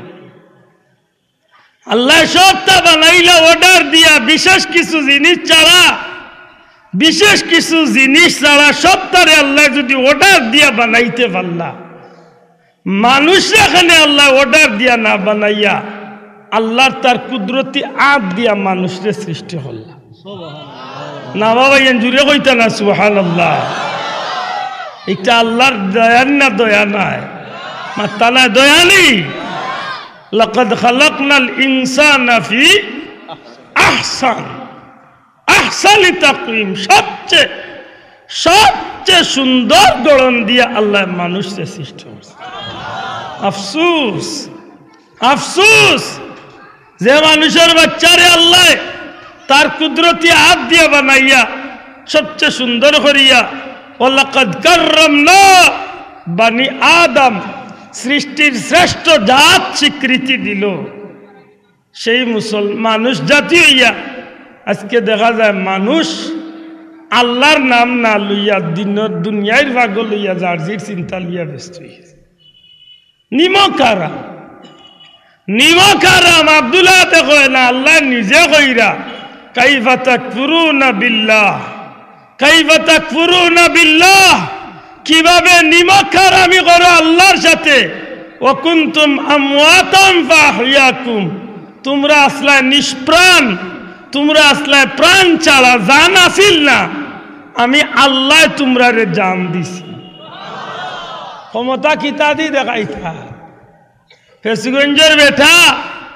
আল্লায় সবটা বানাইলা অর্ডার দিয়া, বিশেষ কিছু জিনিস ছাড়া, বিশেষ কিছু জিনিস ছাড়া সবটারে আল্লায় যদি অর্ডার দিয়া বানাইতে পারলা, মানুষরে কেনে আল্লায় অর্ডার দিয়া না বানাইয়া আল্লার তার কুদরতি আত দিয়া মানুষরে সৃষ্টি করলা? না বাবা, এন জুরে কইতা না সুবহানাল্লাহ। ইটা আল্লার দয়া না দয়া নায়? মাত্তা নায়, দয়া নি? লাকাদ খালাকনাল ইনসানা ফি আহসান, আহসানি তাকওয়িম, সবচে, সবচে সুন্দর গড়ন দিয়া আল্লায় মানুষরে সৃষ্টি করছে। আফসুস, আফসুস, যে মানুষর বাচ্চারে আল্লায় তার কুদরতি আত দিয়া বানাইয়া সবচে সুন্দর করিয়া, "ওয়ালাকাদ কাররামনা বানি আদম", সৃষ্টির শ্রেষ্ঠ জাত স্বীকৃতি দিল, সেই মুসল-, মানুষ জাতি অইয়া আজকে দেখা যায় মানুষ আল্লার নাম না লইয়া দিনর দুনিয়ার পাগল অইয়া যার জির চিন্তা লইয়া ব্যস্ত অইগেছে। নিমক হারাম, নিমক হারাম। আব্দুল আহাদে কয় না, আল্লায় নিজে কইরা, "কাইফা তাকফুরুনা বিল্লাহ, কাইফা তাকফুরুনা বিল্লাহ।" কিভাবে নিমক হারামি করো আল্লার সাথে? "ওয়া কুনতুম আমওয়াতান ফাআহইয়াকুম।" তুমরা আছলায় নিষ্প্রাণ, তুমরা আছলায় প্রাণ ছাড়া, জান আছিল না, আমি আল্লায় তুমরারে জান দিছি। ক্ষমতা কিতা দি দেখাইতা? ফেঞ্চুগঞ্জর বেটা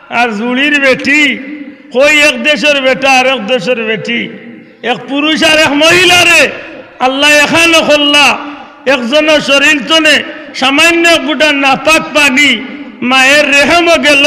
আর জুড়ির বেটি, কই এক দেশর বেটা আর এক দেশর বেটি, এক পুরুষ আর এক মহিলারে আল্লায় একখানো করলা, একজনর শরীর তনে সামান্য এক বুটা নাপাক পানি, মায়ের রেহেমো গেল,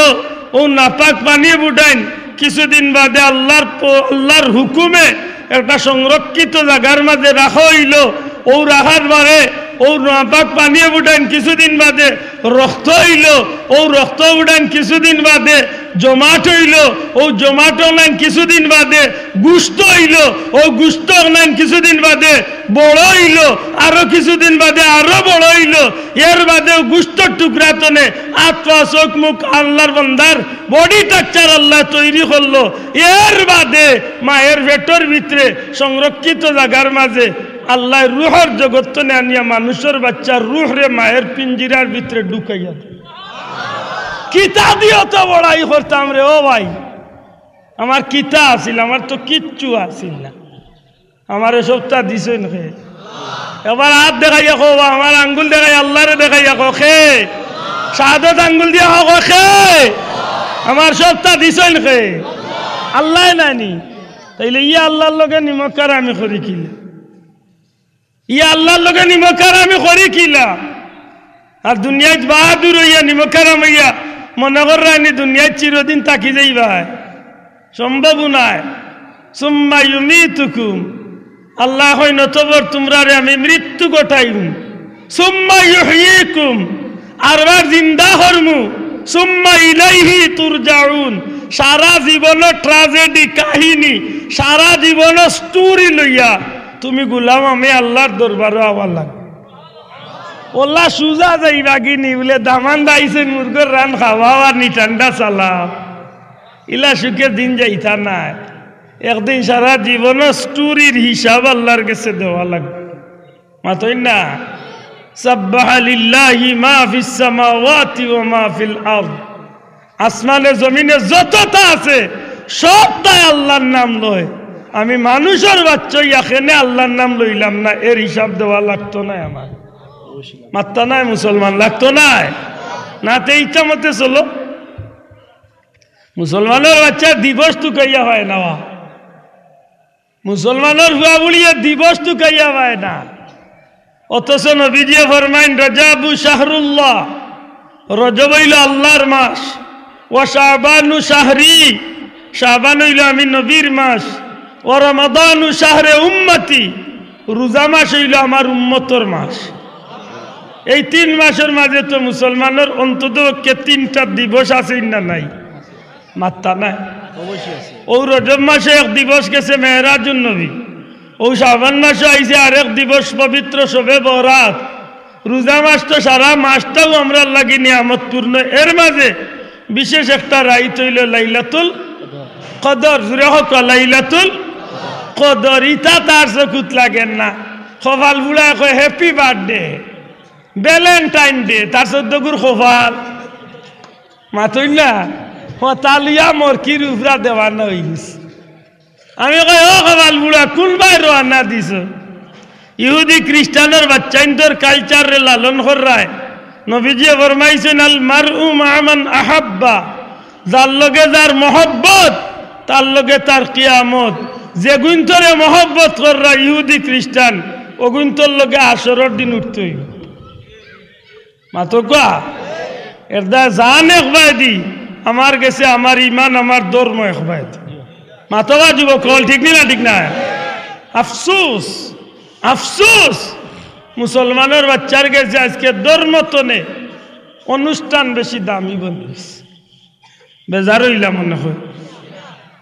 অউ নাপাক পানি বুটাইন কিছুদিন বাদে আল্লার প-, আল্লার হুকুমে একটা সংরক্ষিত জাগার মাঝে রাখা অইলো। অউ রাখার বাদে অউ নাপাক পানি বুটাইন কিছুদিন বাদে রক্ত অইলো, অউ রক্ত বুটাইন কিছুদিন বাদে জমাট অইলো, অউ জমাট অনাইন কিছুদিন বাদে গুস্ত অইলো, অউ গুস্ত অনাইন কিছুদিন বাদে বড় অইলো, আরো কিছুদিন বাদে আরো বড় অইলো, এর বাদে অউ গুস্তর টুকরা তনে আত পা চউখ মুখ আল্লার বন্দার body structure আল্লায় তৈরি করলো। এর বাদে মায়ের পেটর ভিতরে সংরক্ষিত জাগার মাঝে আল্লায় রুহর জগত তনে আনিয়া মানুষর বাচ্চার রুহরে মায়ের পিঞ্জিরার ভিতরে ঢুকাইয়া দেয়। কিতা দি অত বড়াই করতাম রে ও ভাই? আমার কিতা আছিল? আমার তো কিচ্ছু আছিল না। আমারে সবটা দিছইন কে? এবার আত দেখাইয়া কও, আমার আঙ্গুল দেখাইয়া, আল্লারে দেখাইয়া কও, খে? শাহাদত আঙ্গুল দিয়া কও, খে? আমার সবটা দিছইন খে? আল্লায় নানি। তাইলে ইয়া আল্লার লগে নিমকহারামি করি কিলা? ইয়া আল্লার লগে নিমকহারামি করি কিলা? আর দুনিয়াত বাহাদুর অইয়া নিমকহারাম অইয়া মনে কররায়নি দুনিয়াত চিরদিন থাকি যাইবায়? সম্ভব নায়। সুম্মা ইউমিতুকুম, আল্লায় কইন, অতঃপর তুমরারে আমি মৃত্যু ঘটাইমু। সুম্মা ইউহয়িকুম, আরবার জিন্দা করমু। সুম্মা ইলাইহি তুরজাউন, সারা জীবনর ট্র্যাজেডি কাহিনী, সারা জীবনর স্টোরি লইয়া তুমি গুলাম আমি আল্লার দরবারো আওয়া লাগবো। অলা সুজা যাইবাগিনি বুলে দামান দাইছেন মুরগর রান খাওয়াও আর নিটান্ডা চালাও। ইলা সুখে দিন যাইতা নায়। একদিন সারা জীবনর স্টোরির হিসাব আল্লার গেছে দেওয়া লাগবো। মাতইন না? সাব্বাহা লিল্লাহি মা ফিস সামাওয়াতি ওয়া মা ফিল আরদ। আসমানে জমিনে যততা আছে, সবতায় আল্লার নাম লয়। আমি মানুষর বাচ্চা অইয়া কেনে আল্লার নাম লইলাম না, এর হিসাব দেওয়া লাগতো নায় আমার? মাতরা নায় মুসলমান, লাগতো নায়? না তে ইচ্ছা মতে চলো। মুসলমানর বাচ্চার দিবস তুকাইয়া পায় না। মুসলমানর পুয়া পুড়িয়ে দিবস তুকাইয়া পায় না। অথচ নবীজিয়ে ফরমাইন, "রজাবু শাহরুল্লাহ, রজব অইলো আল্লার মাস, ওয়া শাবানু শাহরি, শাবান অইলো আমি নবীর মাস, ওয়া রমাদানু শাহরে উম্মতি, রোজা মাস অইলো আমার উম্মতর মাস।" এই তিন মাসর মাঝে তো মুসলমানর অন্তত পক্ষে তিনটা দিবস আছে না নাই? মাতরা নায়? অবশ্যই আছে। অউ রজব মাসে এক দিবস গেছে মেরাজুন নবী, অউ শাবান মাসে আইছে আরেক দিবস পবিত্র শবে বরাত। রোজা মাস তো সারা মাসটাউ আমরার লাগি নিয়ামতপূর্ণ, এর মাঝে বিশেষ একটা রাইত অইলো লাইলাতুল কদর। জুরে কউক্কা, লাইলাতুল কদর। ইতা তার চকুত লাগের না। কপাল পুড়ায় কয়, "Happy birthday, Valentine day", তার চৌদ্দ গুর কপাল। মাতইন না? ও তালিয়া মরকির উপরা দেওয়ানা অইগেছে। আমি কই, "ও কপাল পুড়া, কুনবায় রওয়ানা দিছো?" ইহুদি খ্রিস্টানর বাচ্চাইন্তর কালচাররে লালন কররায়। নবীজিয়ে ফরমাইছইন, "আল মারউ মাআ মান আহাব্বা", যার লগে যার মহব্বত, তার লগে তার কিয়ামত। যেগুইন্তরে মহব্বত কররা ইহুদি খ্রিস্টান, অগুইন্তর লগে হাশরর দিন উঠতে অইবো। মাতউক্কা? এরদায় জান একবায়দি, আমার গেছে আমার ইমান, আমার ধর্ম একবায়দি। মাতবা যুবক অকল, ঠিক নি না? ঠিক নায়? আফসুস, আফসুস, মুসলমানর বাচ্চার গেছে আইজকে ধর্ম তনে অনুষ্ঠান বেশি দামি বনিগেছে। বেজার অইলা মনে অয়।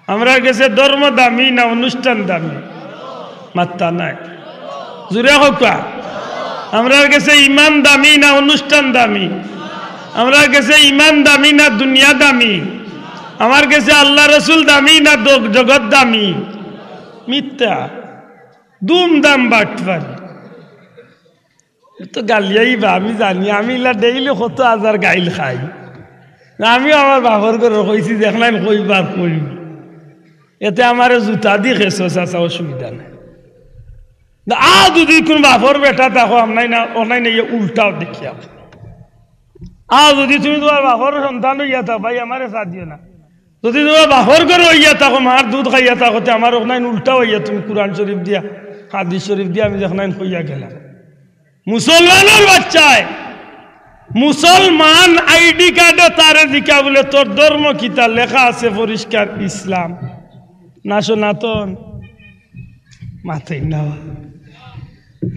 আমরার গেছে ধর্ম দামি না অনুষ্ঠান দামি? মাতরা নায়। জুরে কউক্কা। আমরার গেছে ইমান দামি না অনুষ্ঠান দামি? আমরার গেছে ইমান দামি না দুনিয়া দামি? আমার গেছে আল্লা রসুল দামি না দ-, জগৎ দামি? মিথ্যা। দুম দাম বাটপারি। তো গালিয়াইবা, আমি জানি, আমি ইলা ডেইলি কত হাজার গাইল খাই। না, আমিও আমার বাপর ঘরর কইছি, যেখনাইন কইবার কইমু। এতে আমারে জুতা দি খেছো, চাচা, অসুবিধা নাই। না, আর যুদি কুনু বাপর বেটা থাকো, আমরাইন না, অনাইন না, ইয়ে উল্টাও দেখিয়া। আর যুদি তুমি তুমার বাপর সন্তান অইয়া থাকো, ভাই, আমারে চা দিও না। যুদি তুমার বাপর ঘরর অইয়া থাকো, মার দুধ খাইয়া থাকো, তে আমার অখনাইন উল্টা অইয়া তুমি কুরআন শরিফ দিয়া, হাদিস শরিফ দিয়া আমি যেখনাইন কইয়া গেলাম। মুসলমানর বাচ্চায় মুসলমান আইডি কার্ডো তারে জিকা বুলে, "তোর ধর্ম কিতা?" লেখা আছে পরিষ্কার, "ইসলাম।" না সনাতন? মাতইন না।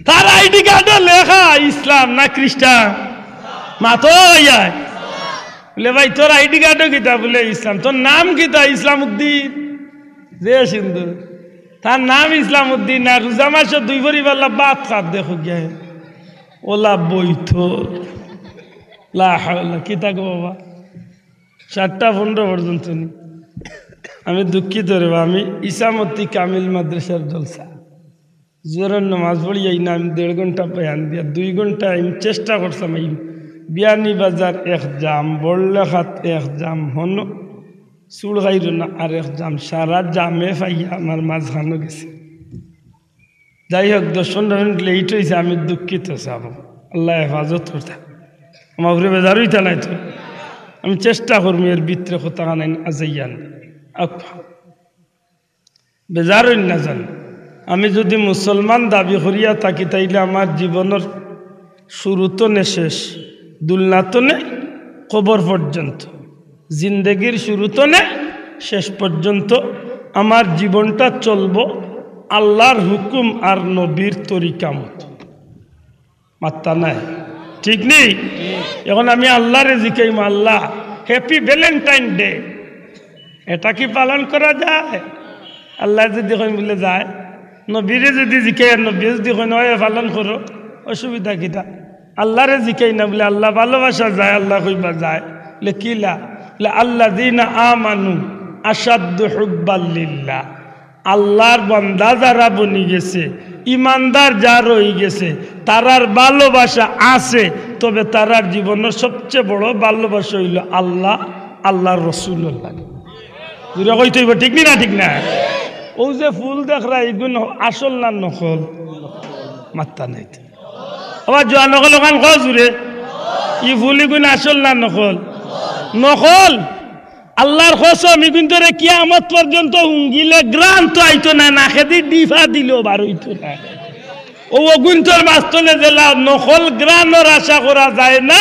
তার আইডি কার্ডো লেখা ইসলাম না খ্রিস্টান? মাতো ইয়া। বুলে, "ভাই, তোর আইডি কার্ডো কিতা?" বুলে, "ইসলাম।" "তোর নাম কিতা?" "ইসলাম উদ্দিন।" যে সুন্দর। তার নাম ইসলাম উদ্দিন, আর রোজা মাসো দুই পরিবারলা ভাত খাত দেখো গিয়া। ওলা বইতো। লা হাওলা, কিতা গো বাবা? চারটা পনেরো পর্যন্ত নি। আমি দুঃখিত রে বা, আমি ইসামতি কামিল মাদ্রাসার জলসা। জোহরর নামাজ পড়িয়া আইনা আমি দেড় ঘন্টা বয়ান দিয়া, দুই ঘন্টা আমি চেষ্টা করছিলাম। এই বিয়ানীবাজার এক জাম, বড়লেখাত এক জাম, হনো চুড়গাইরো না আর এক জাম, সারা জামে ফাইয়া আমার মাঝখানো গেছে। যাই হোক, দশ পনেরো মিনিট লেট অইছে, আমি দুঃখিত সাব। আল্লায় হেফাজত করতা, আমার উপরে বেজার অইতা নায় তো। আমি চেষ্টা করমু এর ভিতরে কথা কানাইন আজাইয়ান। আপ-, বেজার অইন না জান। আমি যুদি মুসলমান দাবি করিয়া থাকি, তাইলে আমার জীবনর শুরু তনে শেষ, দুলনা তনে কবর পর্যন্ত, জিন্দেগির শুরু তনে শেষ পর্যন্ত আমার জীবনটা চলবো আল্লার হুকুম আর নবীর তরিকা মতো। মাত্তা নাই, ঠিক নি? এখন আমি আল্লারে জিকাইমু, "আল্লা, হ্যাপি ভ্যালেন্টাইন ডে।" এটা কি পালন করা যায়? আল্লায় যুদি কইন বুলে যায়, নবীরে যুদি জিকাই আর নবীয়ে যুদি কইন, "অয়, পালন করো", অসুবিধা কিতা? আল্লারে জিকাই না বুলে, "আল্লা ভালোবাসা যায়?" আল্লায় কইবা যায়। বুলে, "কিলা?" বুলে, "আল্লাযীনা আমানু আশাদ্দু হুব্বাল লিল্লাহ।" আল্লার বান্দা যারা বনি গেছে, ইমানদার যারা অই গেছে, তারার ভালোবাসা আছে, তবে তারার জীবনর সবচেয়ে বড় ভালোবাসা অইলো আল্লা, আল্লার রসুলর লাগি। জুরে কইতে অইবো, ঠিক নি না? ঠিক না? অউ যে ফুল দেখরা, ইগুন আসল না নকল? মাত্তা নাই তো। আবার জোয়ান অকল অখান কও জুরে, ই ফুল ইগুন আসল না নকল? নকল। আল্লার কসম, ইগুইন্তরে কিয়ামত পর্যন্ত হুঙ্গিলে ঘ্রাণ তো আইতো না, নাকেদি ডিফা দিলেও বার অইতো না। অউ অগুইন্তর মাঝ তনে যেলা নকল ঘ্রাণর আশা করা যায় না,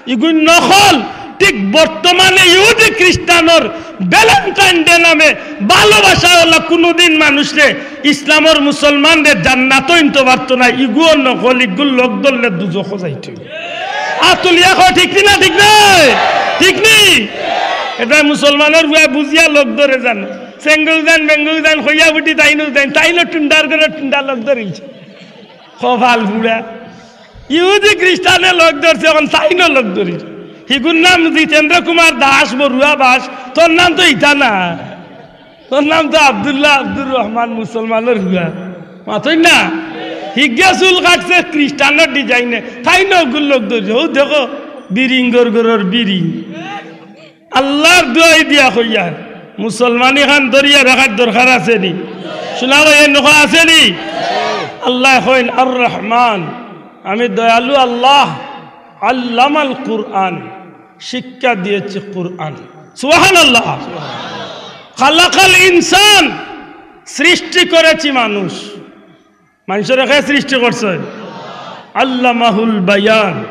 ইগুইন নকল। ঠিক বর্তমানে ইহুদি খ্রিস্টানর ভ্যালেন্টাইন ডে নামে ভালোবাসা অইলা কুনুদিন মানুষরে, ইসলামর মুসলমানরে জান্নাতো নিতো পারতো না। ইগুও নকল, ইগুর লগ ধরলে দুজখো যাইতো। আত তুলিয়া কও, ঠিক নি না? ঠিক নায়? ঠিক নি? এটা মুসলমানর পুয়ায় বুঝিয়া লগ ধরে জানো। চেঙ্গুল যাইন, মেঙ্গুল যাইন, কইয়া বুটি তাইনও যাইন, তাইনও টুন্ডার ঘরর টুন্ডা লগ ধরিলছে। কপাল পুড়া। ইহুদি খ্রিস্টানে লগ ধরছে, অখন তাইনও লগ ধরির। হিগুর নাম জিতেন্দ্র কুমার দাস, বড়ুয়া বাস, তোর নাম তো ইতা না। তোর নাম তো আব্দুল্লাহ আব্দুর রহমান, মুসলমানর পুয়া। মাতইন না? হিগে চুল কাটছে খ্রিস্টানর ডিজাইনে, তাইনও অগুর লগ ধরছে। অউ দেখো, বিরিং গর গরর বিরিং। আল্লার দোয়াই দিয়া কইয়ার, মুসলমানি খান ধরিয়া রাখার দরকার আছে নি? শুনা ভাই, এর নখা আছে নি? আল্লায় কইন, "আর রহমান, আমি দয়ালু আল্লাহ, আল্লামাল কুরআন, শিক্ষা দিয়েছি কুরআন।" সুবহানাল্লাহ। খালাকাল ইনসান, সৃষ্টি করেছি মানুষ। মানষরে কে সৃষ্টি করছে? আল্লামাহুল বায়ান,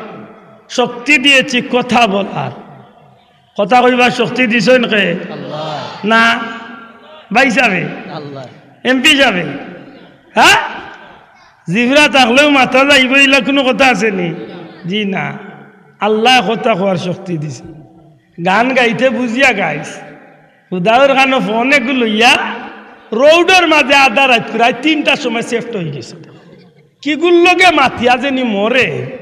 শক্তি দিয়েছি কথা বলার। কথা কইবার শক্তি দিছইন কে? আল্লাহ। না, ভাই সাবে? আল্লাহ। এমপি সাবে? হ্যাঁ? জিভরা থাকলেও মাথা যাইবো, ইলা কুনু কথা আছে নি? জি না। আল্লায় কথা কওয়ার শক্তি দিছে। গান গাইতে বুঝিয়া গাইস। হুদাউর খানো ফোন এগু লইয়া রোডর মাঝে আধা রাইত, রাইত তিনটার সময় সেফট অই গেছে। কিগুর লগে মাতিয়া যে নি মরে।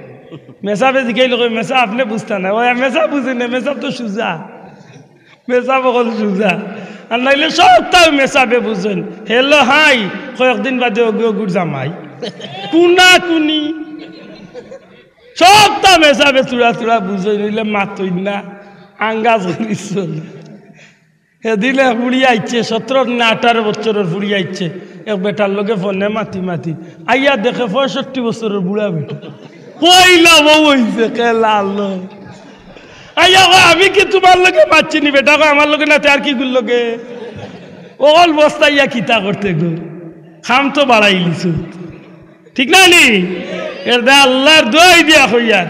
মেসাবে জিগাইল, কই, "মেসা, আপনে বুঝতা না।" ওই মেসা বুঝে না, মেসা তো সুজা। মেসাব অকল সুজা। আর নাইলে সবতাউ মেসাবে বুঝইন। "Hello, high." কয়েকদিন বাদে অগু অগুর জামাই। কুনা কুনি। সবতা মেসাবে চুড়া চুড়া বুঝইন, অইলে মাতইন না। আঙ্গাজ করিছইন। হেদিন এক ফুড়ি আইছে, সতরো না আঠারো বছরর ফুড়ি আইছে, এক বেটার লগে ফোনে মাতি মাতি আইয়া দেখে পঁয়ষট্টি বছরর বুড়া বেটা। কইলা বউ অইছে, খেলা লো। আইয়া কয়, "আমি কি তুমার লগে মাতছি নি বেটা?" কয়, "আমার লগে না, তে আর কিগুর লগে?" অকল বস্তা ইয়া কিতা করতে গো, কাম তো বাড়াইলিছো। ঠিক না নি? এর দা আল্লার দোয়াই দিয়া কইয়ার,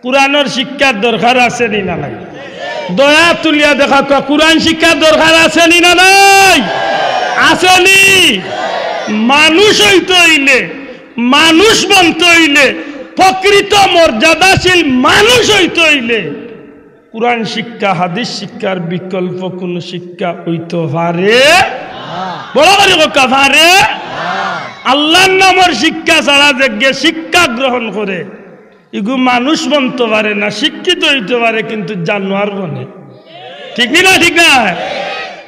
কুরআনর শিক্ষার দরকার আছে নি না নাই? দয়া তুলিয়া দেখা কও, কুরআন শিক্ষার দরকার আছে নি না নাই? আছে নি? মানুষ অইতে অইলে, মানুষ বনতে অইলে, প্রকৃত মর্যাদাশীল মানুষ অইতে অইলে, কুরআন শিক্ষা, হাদিস শিক্ষার বিকল্প কুনু শিক্ষা অইতো পারে? বড় করি কউক্কা, পারে? আল্লার নামর শিক্ষা ছাড়া যেগিয়ে শিক্ষা গ্রহণ করে, ইগু মানুষ বনতো পারে না, শিক্ষিত অইতো পারে, কিন্তু জানোয়ার বনে। ঠিক নি না? ঠিক না?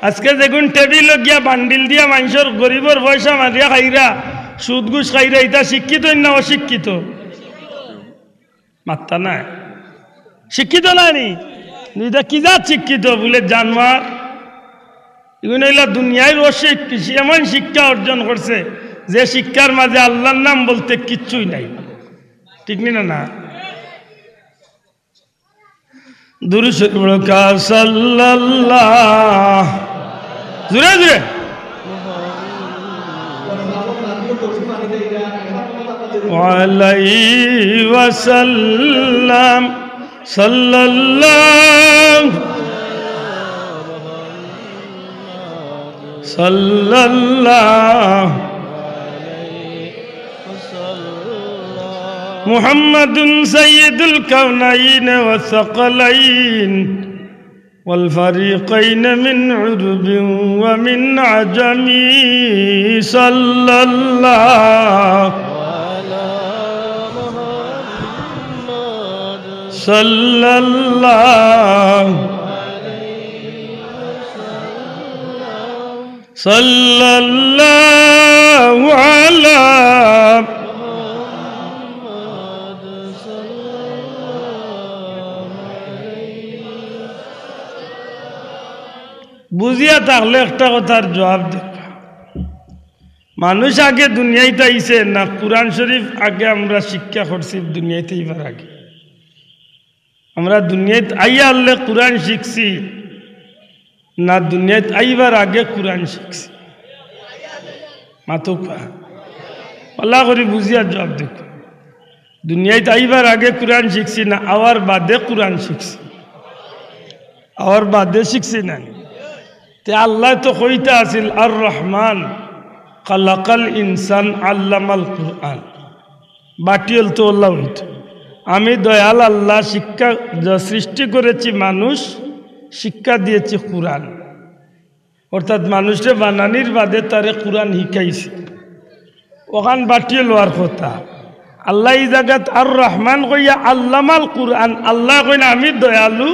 আজকে যেগুন টেবিলো গিয়া বান্ডিল দিয়া মানষর গরিবর পয়সা মারিয়া খাইরা, সুদ ঘুষ খাইরা, ইতা শিক্ষিত না অশিক্ষিত? মাত্তা নাই। শিক্ষিত না নি? ইতা কি জাত শিক্ষিত? বুলে জানোয়ার। ইগুন অইলা দুনিয়ার অশিক্ষিত, এমন শিক্ষা অর্জন করছে, যে শিক্ষার মাঝে আল্লাহর নাম বলতে কিচ্ছুই নাই, ঠিক নি না? না, দুরূদ শরীফ পড়ো, কা সাল্লাল্লাহ, জোরে জোরে, আলাইহি ওয়াসাল্লাম, সাল্লাল্লাহ, সাল্লাল্লাহ। محمد سيد الكونين والثقلين والفريقين من عرب ومن عجم، صلى الله، صلى الله، صلى الله على محمد صلى الله عليه وسلم। বুঝিয়া থাকলে একটা কথার জবাব দেবা। মানুষ আগে দুনিয়াইত আইছে না, কোরআন শরীফ আগে আমরা শিক্ষা করছি দুনিয়াইত আইবার আগে? আমরা দুনিয়াইত আইয়া আনলে কোরআন শিখছি না দুনিয়াইত আইবার আগে কোরআন শিখছি? মাতউক্কা। ভালা করি বুঝিয়া জবাব দেবা। দুনিয়াইত আইবার আগে কোরআন শিখছি না আওয়ার বাদে কোরআন শিখছি? আওয়ার বাদে শিখছি না নি? তে আল্লায় তো কইতা আছিল, আর রহমান খালাকাল ইনসান আল্লামাল কুরআন। বাটিয়ল তো আল্লাহ অইতো। আমি দয়াল আল্লাহ শিক্ষা, যা সৃষ্টি করেছি মানুষ, শিক্ষা দিয়েছি কোরআন। অর্থাৎ মানুষরে বানানির বাদে তারে কোরআন শিখাইছি। অখান বাটিয়ল অওয়ার কথা। আল্লায় ই জাগাত আর রহমান কইয়া আল্লামাল কুরআন, আল্লায় কইন আমি দয়ালু,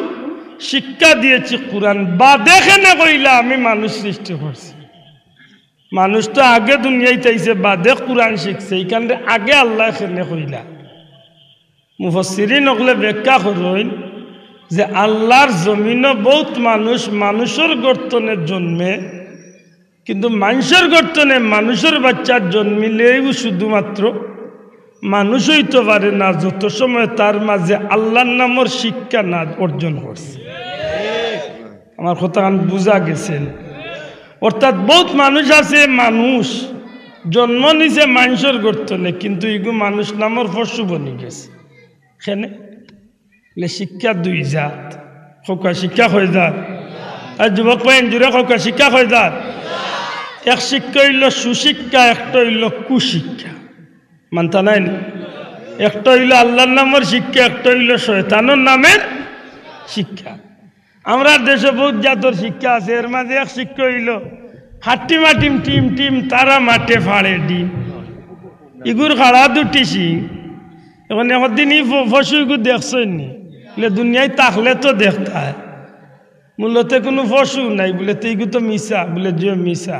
শিক্ষা দিয়েছি কোরআন। বাদে কেনে কইলা আমি মানুষ সৃষ্টি করছি? মানুষ তো আগে দুনিয়াইত আইছে, বাদে কোরআন শিখছে, ইখানরে আগে আল্লায় কেনে কইলা? মুফাসসিরিন অকলে ব্যাখ্যা করইন যে আল্লাহর জমিনো বউত মানুষ, মানুষর গর্ত থনে জন্মে, কিন্তু মানষর গর্ত থনে, মানষর বাইচ্চা জন্মিলেউ শুধুমাত্র মানুষ অইতো পারে না, যত সময় তার মাঝে আল্লাহর নামর শিক্ষা না অর্জন করছে। আমার কথাখান বুঝা গেছে নি? অর্থাৎ বউত মানুষ আছে, মানুষ জন্ম নিছে মানষর গর্ত থনে, কিন্তু ইগু মানুষ নামর পশু বনি গেছে। কেনে? লে শিক্ষা দুই জাত। কউক্কা শিক্ষা কয় জাত? আর যুবক ভাইয়াইন জুরে কউক্কা শিক্ষা কয় জাত? এক শিক্ষা অইলো সুশিক্ষা, একটা অইলো কুশিক্ষা। মানতা নায় নি? একটা অইলো আল্লাহর নামর শিক্ষা, একটা অইলো শয়তানর নামের শিক্ষা। আমরার দেশো বউত জাতর শিক্ষা আছে, এর মাঝে এক শিক্ষা অইলো হাট্টি মাটিম টিম টিম, তারা মাঠে পাড়ে ডিম। ইগুর খাড়া দুটি শিং। অখন একদিন ই প-, পশু ইগু দেখছইন নি? বুলে, দুনিয়াইত থাকলে তো দেখতায়। মূলত কুনু পশু নাই। বুলে, তে ইগু তো মিছা। বুলে, জি অয় মিছা।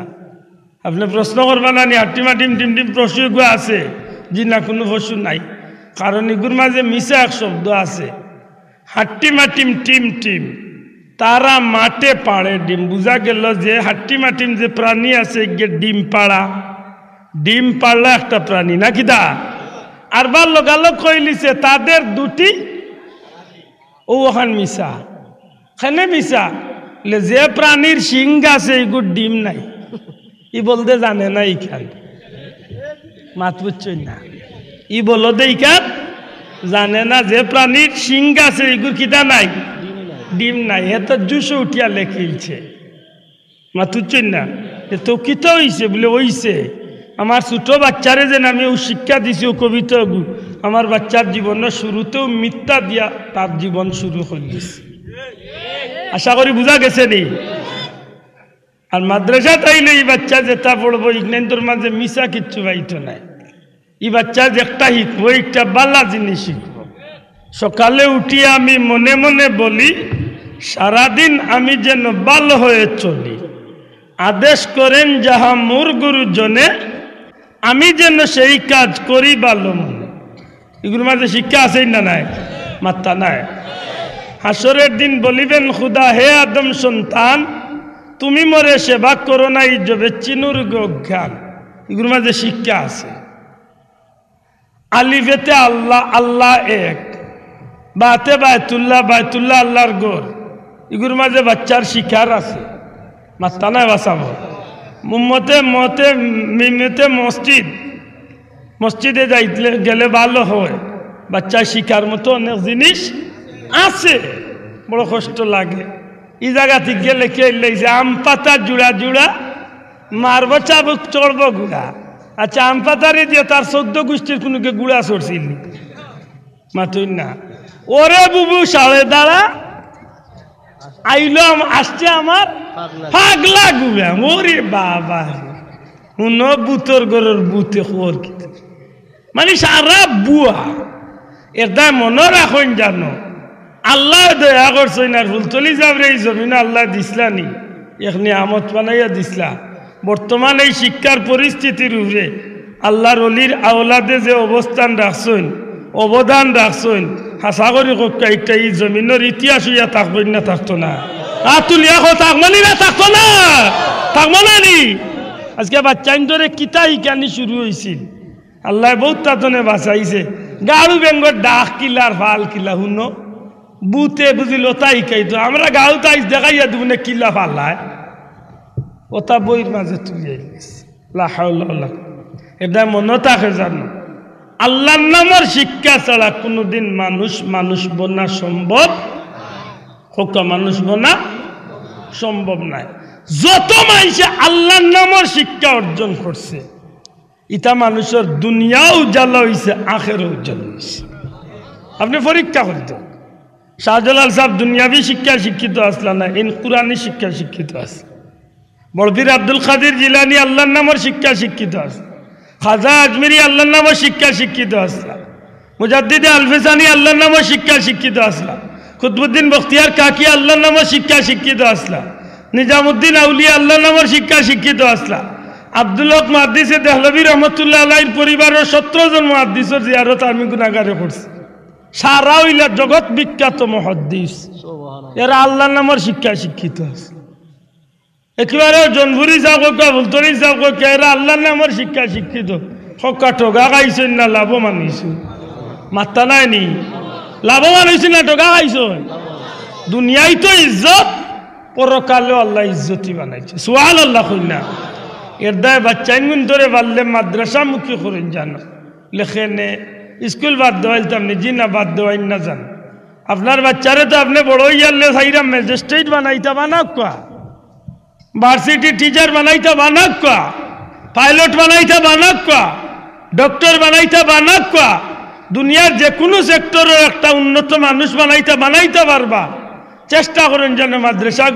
আপনে প্রশ্ন করবা না নি, হাট্টি মাটিম টিম টিম পশু ইগু আছে? জি না, কুনু পশু নাই। কারণ ইগুর মাঝে মিছা এক শব্দ আছে। হাট্টি মাটিম টিম টিম, তারা মাঠে পাড়ে ডিম। বুঝা গেল যে হাট্টি মাটিম যে প্রাণী আছে, ইগে ডিম পাড়া, ডিম পাড়লা একটা প্রাণী, না কিতা? আরবার লগালগ কইলিছে, তাদের দুটি, অউ অখান মিছা। কেনে মিছা? বুলে, যে প্রাণীর শিং আছে, ইগুর ডিম নাই। ই বলদে জানে না ইখান। মাত বুঝছইন না? ই বলদে ইখান জানে না যে প্রাণীর শিং আছে, ইগুর কিতা নাই? ডিম নাই। হে তো জুশো উঠিয়া লেখিলছে। মাত বুঝছইন না? এ তো কিতা অইছে? বুলে, অইছে। আমার ছোট বাইচ্চারে যেন আমি অউ শিক্ষা দিছি, অউ কবিতাগু, আমার বাইচ্চার জীবনর শুরুতেউ মিথ্যা দিয়া তার জীবন শুরু করিলিছে। আশা করি বুঝা গেছে নি? আর মাদ্রাসাত আইলে ই বাইচ্চা যেতা পড়বো, ইগনাইন্তর মাঝে মিছা কিচ্ছু পাইতো নায়। ই বাইচ্চায় যে একটা শিখবো, একটা ভালা জিনিস শিখবো। সকালে উঠিয়া আমি মনে মনে বলি, সারাদিন আমি যেন ভালো হয়ে চলি। আদেশ করেন যাহা মোর গুরুজনে, আমি যেন সেই কাজ করি ভালো মনে। ইগুর মাঝে শিক্ষা আছে না নাই? মাত্তা নাই। হাশরের দিন বলিবেন খুদা, হে আদম সন্তান, তুমি মোরে সেবা করো নাই, যবে চিনুর গো অজ্ঞান। ইগুর মাঝে শিক্ষা আছে। আলিফেতে আল্লাহ, আল্লাহ এক। বাতে বায়তুল্লাহ, বায়তুল্লাহ আল্লাহর ঘর। ইগুর মাঝে বাচ্চার শিকার আছে। মাত্তা নাই বাঁচাবো। মুম্মতে মতে মিমেতে মসজিদ। মসজিদে যাইতে গেলে ভালো হয়। বাচ্চার শিকার মতো অনেক জিনিস আছে। বড় কষ্ট লাগে। ই জাগাত গেলে কি অইলে যে আম পাতা জুড়া জুড়া মারবো চাবুক চড়বো গুড়া। আচ্ছা, আম পাতারে দিয়া তার চৌদ্দ গুষ্টির কুনুকে গুড়া চড়ছিল নি? মাতইন না। ওরে বুবু সাড়ে দাঁড়া, আইলো আম-, আসছে আমার পাগলা গুড়া। ওরে বাবা রে। হুনো, ভূতর ঘরর ভূতে খবর কি? মানে সারা বুয়া। এর দায় মনো রাখইন জানো, আল্লায় দয়া করছইন আর ফুলতলি সাবরে ই জমিনো আল্লায় দিছলা নি, এক নিয়ামত বানাইয়া দিছলা। বর্তমান এই শিক্ষার পরিস্থিতির উপরে আল্লার অলির আওলাদে যে অবস্থান রাখছইন, অবদান রাখছইন, হাছা করি কউক্কা, ইটা ই জমিনর ইতিহাস অইয়া থাকবো না থাকতো না? আত তুলিয়া কও, থাকবো নি না থাকতো না? থাকবো না নি? আজকে বাচ্চাইন্তরে কিতা হিকানি শুরু অইছিল, আল্লায় বউত তাতনে বাঁচাইছে। গাড়ু বেঙ্গর ডাক কিলা আর ফাল কিলা হুনো। ভূতে বুঝিল তাই কাই তো আমরা গাউত আইজ দেখাইয়া দিবো নে কিলা ফালায়। ওটা বইর মাঝে তুলিয়া গেছে। লা হাওলা ওয়ালা কুওয়াতা। এটা মনো থাকে জানো, আল্লার নামর শিক্ষা ছাড়া কুনুদিন মানুষ মানুষ বনা সম্ভব, কউক্কা মানুষ বনা সম্ভব নায়। যত মাইনষে আল্লার নামর শিক্ষা অর্জন করছে, ইতা মানুষর দুনিয়াও উজালা অইছে, আখেরাতও উজালা অইছে। আপনে পরীক্ষা করি দেখউক্কা। শাহজালাল সাব দুনিয়াবি শিক্ষায় শিক্ষিত আছলা না, ইন কুরআনি শিক্ষায় শিক্ষিত আছলা। বড় পীর আব্দুল কাদির জিলানী আল্লার নামর শিক্ষায় শিক্ষিত আছলা। খাজা আজমিরি আল্লার নামর শিক্ষায় শিক্ষিত আছলা। মুজাদ্দিদে আলফিসানি আল্লার নামর শিক্ষায় শিক্ষিত আছলা। কুতবুদ্দিন বখতিয়ার কাকি আল্লার নামর শিক্ষায় শিক্ষিত আছলা। নিজামুদ্দিন আউলিয়া আল্লার নামর শিক্ষায় শিক্ষিত আছলা। আব্দুল হক মুহাদ্দিসে দেহলভী রহমতুল্লাহ আলাইহির পরিবারর সতরো জন মুহাদ্দিসর জিয়ারত আমি গুনাগারে করছি। সারা অইলা জগৎ বিখ্যাত মুহাদ্দিস। এরা আল্লার নামর শিক্ষায় শিক্ষিত আছলা। একেবারে জনপুরি সাব কউক্কা, ফুলতলি সাব কউক্কা, এরা আল্লার নামর শিক্ষায় শিক্ষিত। কউক্কা ঠগা খাইছইন না লাভবান অইছইন? মাত্তা নাই নি? লাভবান অইছইন না ঠগা খাইছইন? দুনিয়াত তো ইজ্জত, পরকালেও আল্লায় ইজ্জতি বানাইছে। সুবহানাল্লাহ কইন না। এর দায় বাচ্চাইনগুইন্তরে পারলে মাদ্রাসামুখী করইন জানো। লেখে নে, স্কুল বাদ দেওয়াইতাম নি? জি না, বাদ দেওয়াইন না জানো। আপনার বাচ্চারে তো আপনে বড় অইয়ারলে চাইরা ম্যাজিস্ট্রেট বানাইতা, বানাউক্কা। ভার্সিটি টিচার বানাইতা, বানাউক্কা। পাইলট বানাইতা, বানাউক্কা। ডক্টর বানাইতা, বানাউক্কা। দুনিয়ার যেকুনু সেক্টরো একটা উন্নত মানুষ বানাইতা, বানাইতা পারবা। চেষ্টা করইন যেন মাদ্রাসা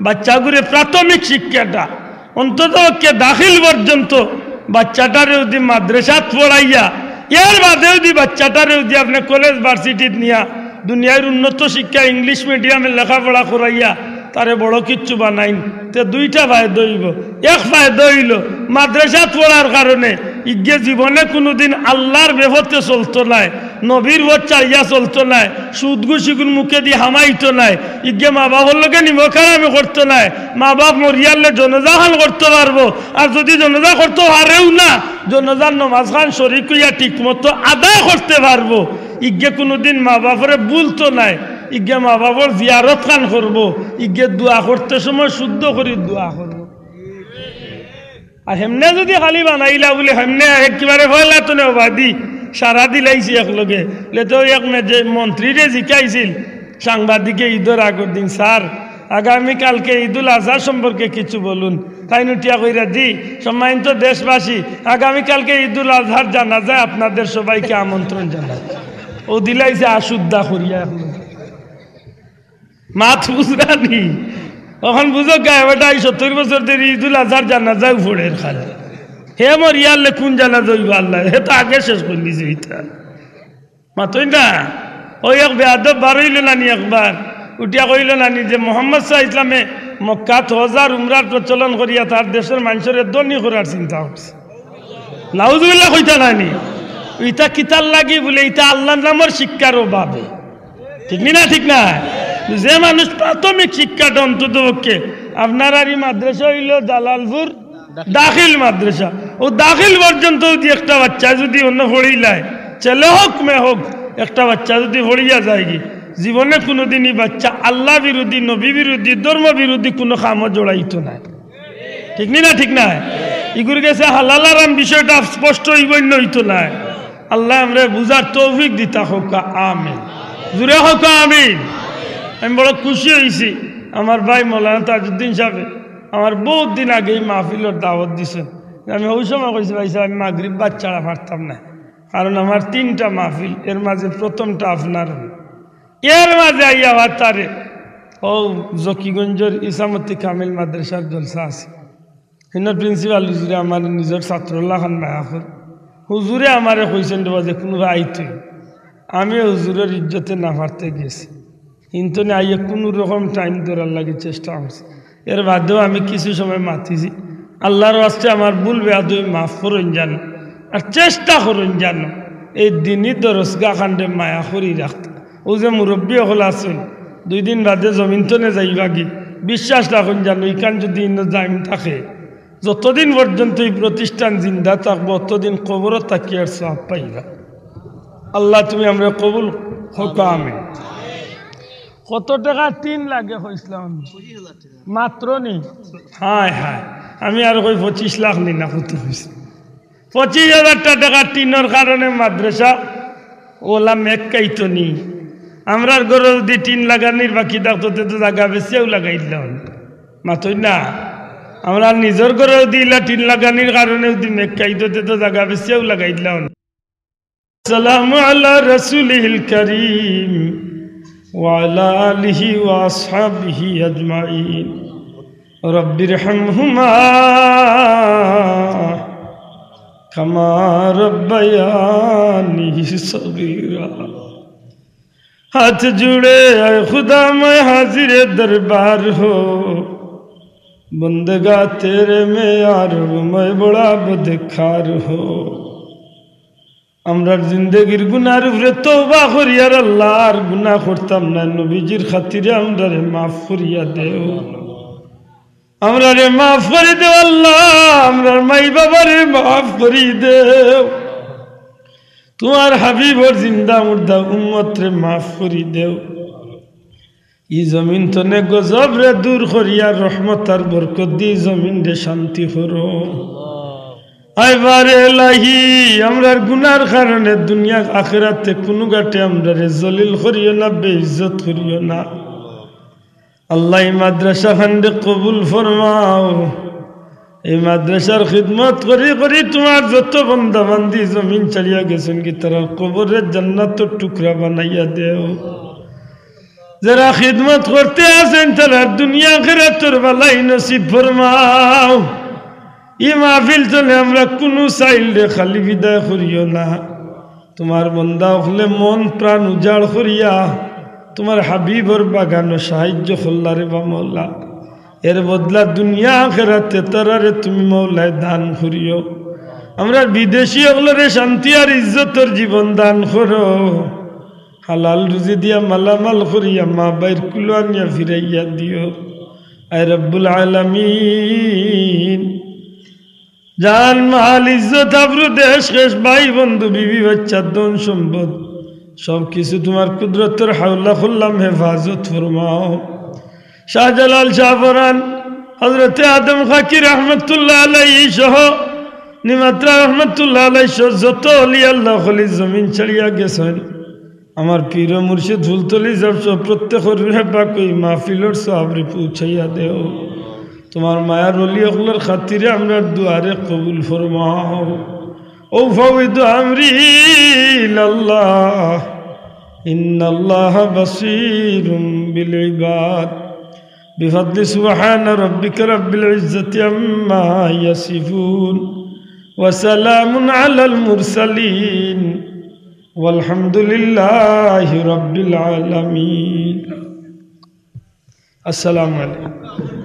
বাচ্চাগুরে প্রাথমিক শিক্ষাটা অন্তত পক্ষে দাখিল পর্যন্ত বাচ্চাটারে যুদি মাদ্রাসাত পড়াইয়া, এর বাদে যুদি বাচ্চাটারে যুদি আপনে কলেজ ভার্সিটিত নিয়া দুনিয়ার উন্নত শিক্ষা ইংলিশ মিডিয়ামে লেখাপড়া করাইয়া তারে বড় কিচ্ছু বানাইন, তে দুইটা ফায়দা অইবো। এক ফায়দা অইলো, মাদ্রাসাত পড়ার কারণে ইগে জীবনে কুনুদিন আল্লার বেপথে চলতো নায়, নবীর পথ ছাড়িয়া চলতো নায়, সুদ ঘুষ ইগুর মুখেদি হামাইতো নায়, ইগে মা বাপর লগে নিমকহারামি করতো নায়, মা বাপ মরিয়ারলে জনাজাখান করতো পারবো, আর যুদি জনাজা করতো পারেও না, জনাজার নমাজখান শরিক অইয়া ঠিকমতো আদায় করতে পারবো। ইগে কুনুদিন মা বাপরে ভুলতো নায়, ইগে মা বাপর জিয়ারতখান করবো, ইগে দোয়া করতে সময় শুদ্ধ করি দোয়া করবো। আর হেমনে যুদি খালি বানাইলা বুলি হেমনে একেবারে পয়লা তো নেওবাদি সারা দিলাইছি একলগে। লে তো এক মে-, যে মন্ত্রীরে জিকাইছিল সাংবাদিকে ইদর আগর দিন, "স্যার, আগামীকালকে ঈদুল আজহা সম্পর্কে কিছু বলুন।" তাইন উঠিয়া কইরা, "জি, সম্মানিত দেশবাসী, আগামীকালকে ঈদুল আজহার জানাজায় আপনাদের সবাইকে আমন্ত্রণ জানাই।" ও দিলাইছে আশুদ্ধা করিয়া এখন। মাত বুঝরা নি? অখন বুঝো গায়ে বেটা এই সত্তর বছর ধরি ঈদুল আজহার জানাজাও পড়ের খালি। হে মরিয়ারলে কুন জানাজা অইবো আল্লায়, হে তো আগে শেষ করিলিছে ইতা। মাতইন না? ওই এক বেয়াদব বারইলো না নি একবার, উঠিয়া কইলো না নি যে মোহাম্মদ সাল্লাল্লাহু আলাইহি ওয়াসাল্লামে মক্কাত হজ আর উমরার প্রচলন করিয়া তার দেশর মানষরে ধনী করার চিন্তা করছে। নাউজুবিল্লাহ কইতা না নি? ইতা কিতার লাগি বুলে, ইতা আল্লার নামর শিক্ষার অভাবে। ঠিক নি না? ঠিক না? যে মানুষ প্রাথমিক শিক্ষাটা অন্তত পক্ষে, আপনারার ই মাদ্রাসা অইলো জালালপুর দাখিল মাদ্রাসা, ও দাখিল পর্যন্ত যদি একটা বাচ্চা যদি অন্য পড়িলায়, ছেলে হোক মেয়ে হোক, একটা বাচ্চা যদি পড়িয়া যায়গি, জীবনে কোনোদিন ই বাচ্চা আল্লাহ বিরোধী, নবী বিরোধী, ধর্ম বিরোধী কোনো কামো জড়াইতো নায়। ঠিক নি না? ঠিক নায়? ইগুর গেছে হালাল হারাম বিষয়টা স্পষ্ট অইবই না, অইতো নায়। আল্লাহ আমরারে বুঝার তৌফিক দিতা কউক্কা, আমিন। জুরে কউক্কা, আমিন। আমি বড় খুশি অইছি, আমার ভাই মৌলানা তাজউদ্দিন সাহেবে আমার বউত দিন আগে ই মাহফিলর দাওয়াত দিছইন। আমি অউ সময় কইছি, "ভাই সাহেব, আমি মাগরিব বাদ ছাড়া পারতাম নায়, কারণ আমার তিনটা মাহফিল, এর মাঝে প্রথমটা আপনার।" এর মাঝে আইয়া আবার তারে অউ জকিগঞ্জর ইসামতি কামিল মাদ্রাসার জলসা আছে, হিনর প্রিন্সিপাল হুজুরে আমার নিজর ছাত্রর লাখান মায়া করে, হুজুরে আমারে কইছইন, "রে বাবা, যে কোনো আইতে।" আমি হুজুরর ইজ্জতে না পারতে গেছি, কিন্তু না আইয়া কোনো রকম টাইম ধরার লাগি চেষ্টা করছি। এর বাদেও আমি কিছু সময় মাতিছি। আল্লাহর ওয়াস্তে আমার ভুল বেয়াদবি মাফ করইন জানো, আর চেষ্টা করইন জানো এই দিনই দরসগা খানরে মায়া করি রাখতে। অউ যে মুরব্বি অকল আছইন, দুই দিন বাদে জমিন তনে যাইবাগি, বিশ্বাস রাখইন জানো, ইখান যদি ইনো জাইম থাকে, যতদিন পর্যন্ত ই প্রতিষ্ঠান জিন্দা থাকবো, অতদিন কবরো থাকিয়ার সওয়াব পাইবা। আল্লাহ, তুমি আমরারে কবুল কউক্কা, আমিন। কত টেকা টিন লাগে কইছলাম? মাত্র নি? হায় হায়, আমি আর কই পঁচিশ লাখ নি না, কত কইছি? পঁচিশ হাজার টেকা টিনর কারণে মাদ্রাসা অলা মেঘ খাইতো নি। আমরার ঘরো যদি টিন লাগানির বাকি থাকতো, তে তো জাগা বেচিয়াউ লাগাই দিলাম। মাতইন না? আমরার নিজর ঘরো যদি ইলা টিন লাগানির কারণে যদি মেঘ খাইতো, তে তো জাগা বেচিয়াউ লাগাই দিলাম। السلام على رسوله الكريم وعلى آله وأصحابه أجمعين. رب ارحمهما كما ربياني صغيرا. ہاتھ جوڑے اے خدا میں حاضر دربار ہو، بندگاں تیرے میں یا رب میں بڑا بدکار ہو. আমরার জিন্দেগির গুনার উপরে তওবা করিয়ার আল্লাহ, আর গুনা করতাম না, নবীজির খাতিরে আমরারে মাফ করিয়া দেও। আমরারে মাফ করি দেও আল্লাহ, আমরার মাই বাবারে মাফ করি দেও। তুমার হাবিবর জিন্দা মুর্দা উম্মতরে মাফ করি দেও। ই জমিন তনে গজবরে দূর করিয়া রহমত আর বরকত দি জমিনরে শান্তি করো। আয় বারে এলাহি, আমরার গুনার কারণে দুনিয়া আখেরাতে কুনু ঘাটে আমরারে জলিল করিও না, বেইজ্জত করিও না। আল্লাহ, ই মাদ্রাসা খানরে কবুল ফরমাও। ই মাদ্রাসার খিদমত করি করি তুমার যত বান্দা বান্দি জমিন ছাড়িয়া গেছইন গি, তারার কবররে জান্নাতর টুকরা বানাইয়া দেও। যারা খিদমত করতে আছইন, তারার দুনিয়া আখেরাতর ভালাই নসিব ফরমাও। ই মাহফিল তনে আমরা কুনু চাইলরে খালি বিদায় করিও না। তুমার বান্দা অকলে মন প্রাণ উজাড় করিয়া তুমার হাবিবর বাগানো সাহায্য করলা রে বা মওলা। এর বদলা দুনিয়া আখেরাতে তারারে তুমি মওলায় দান করিও। আমরার বিদেশি অকলরে শান্তি আর ইজ্জতর জীবন দান করো। হালাল রুজি দিয়া মালামাল করিয়া মা বাইর কুলো আনিয়া ফিরাইয়া দিও। আয় রব্বুল আলামিন, জান, মাল, ইজ্জত, আবরু, দেশ, খেশ, ভাই, বন্ধু, বিবি, বাচ্চা, ধন, সম্পদ, সব কিছু তুমার কুদরতর হাওলা করলাম, হেফাজত ফরমাও। শাহজালাল, শাহপরান, হযরতে আদম খাকি রহমতুল্লাহ আলাইহি সহ নিমাত্রা রহমতুল্লাহ আলাইহি সহ যত অলি আল্লাহ অকল ই জমিন ছাড়িয়া গেছইন, আমার পীর ও মুর্শিদ ফুলতলি সাহেব সহ প্রত্যেকর রুহে পাক ই মাহফিলর সওয়াবরে পৌঁছাইয়া দেও। তুমার মায়ার অলি অকলর খাতিরে আমরার দোয়ারে কবুল ফরমাও। أفوض أمري إلى الله، إن الله بصير بالعباد. بفضل سبحان ربك رب العزة عما يصفون، وسلام على المرسلين، والحمد لله رب العالمين. السلام عليكم.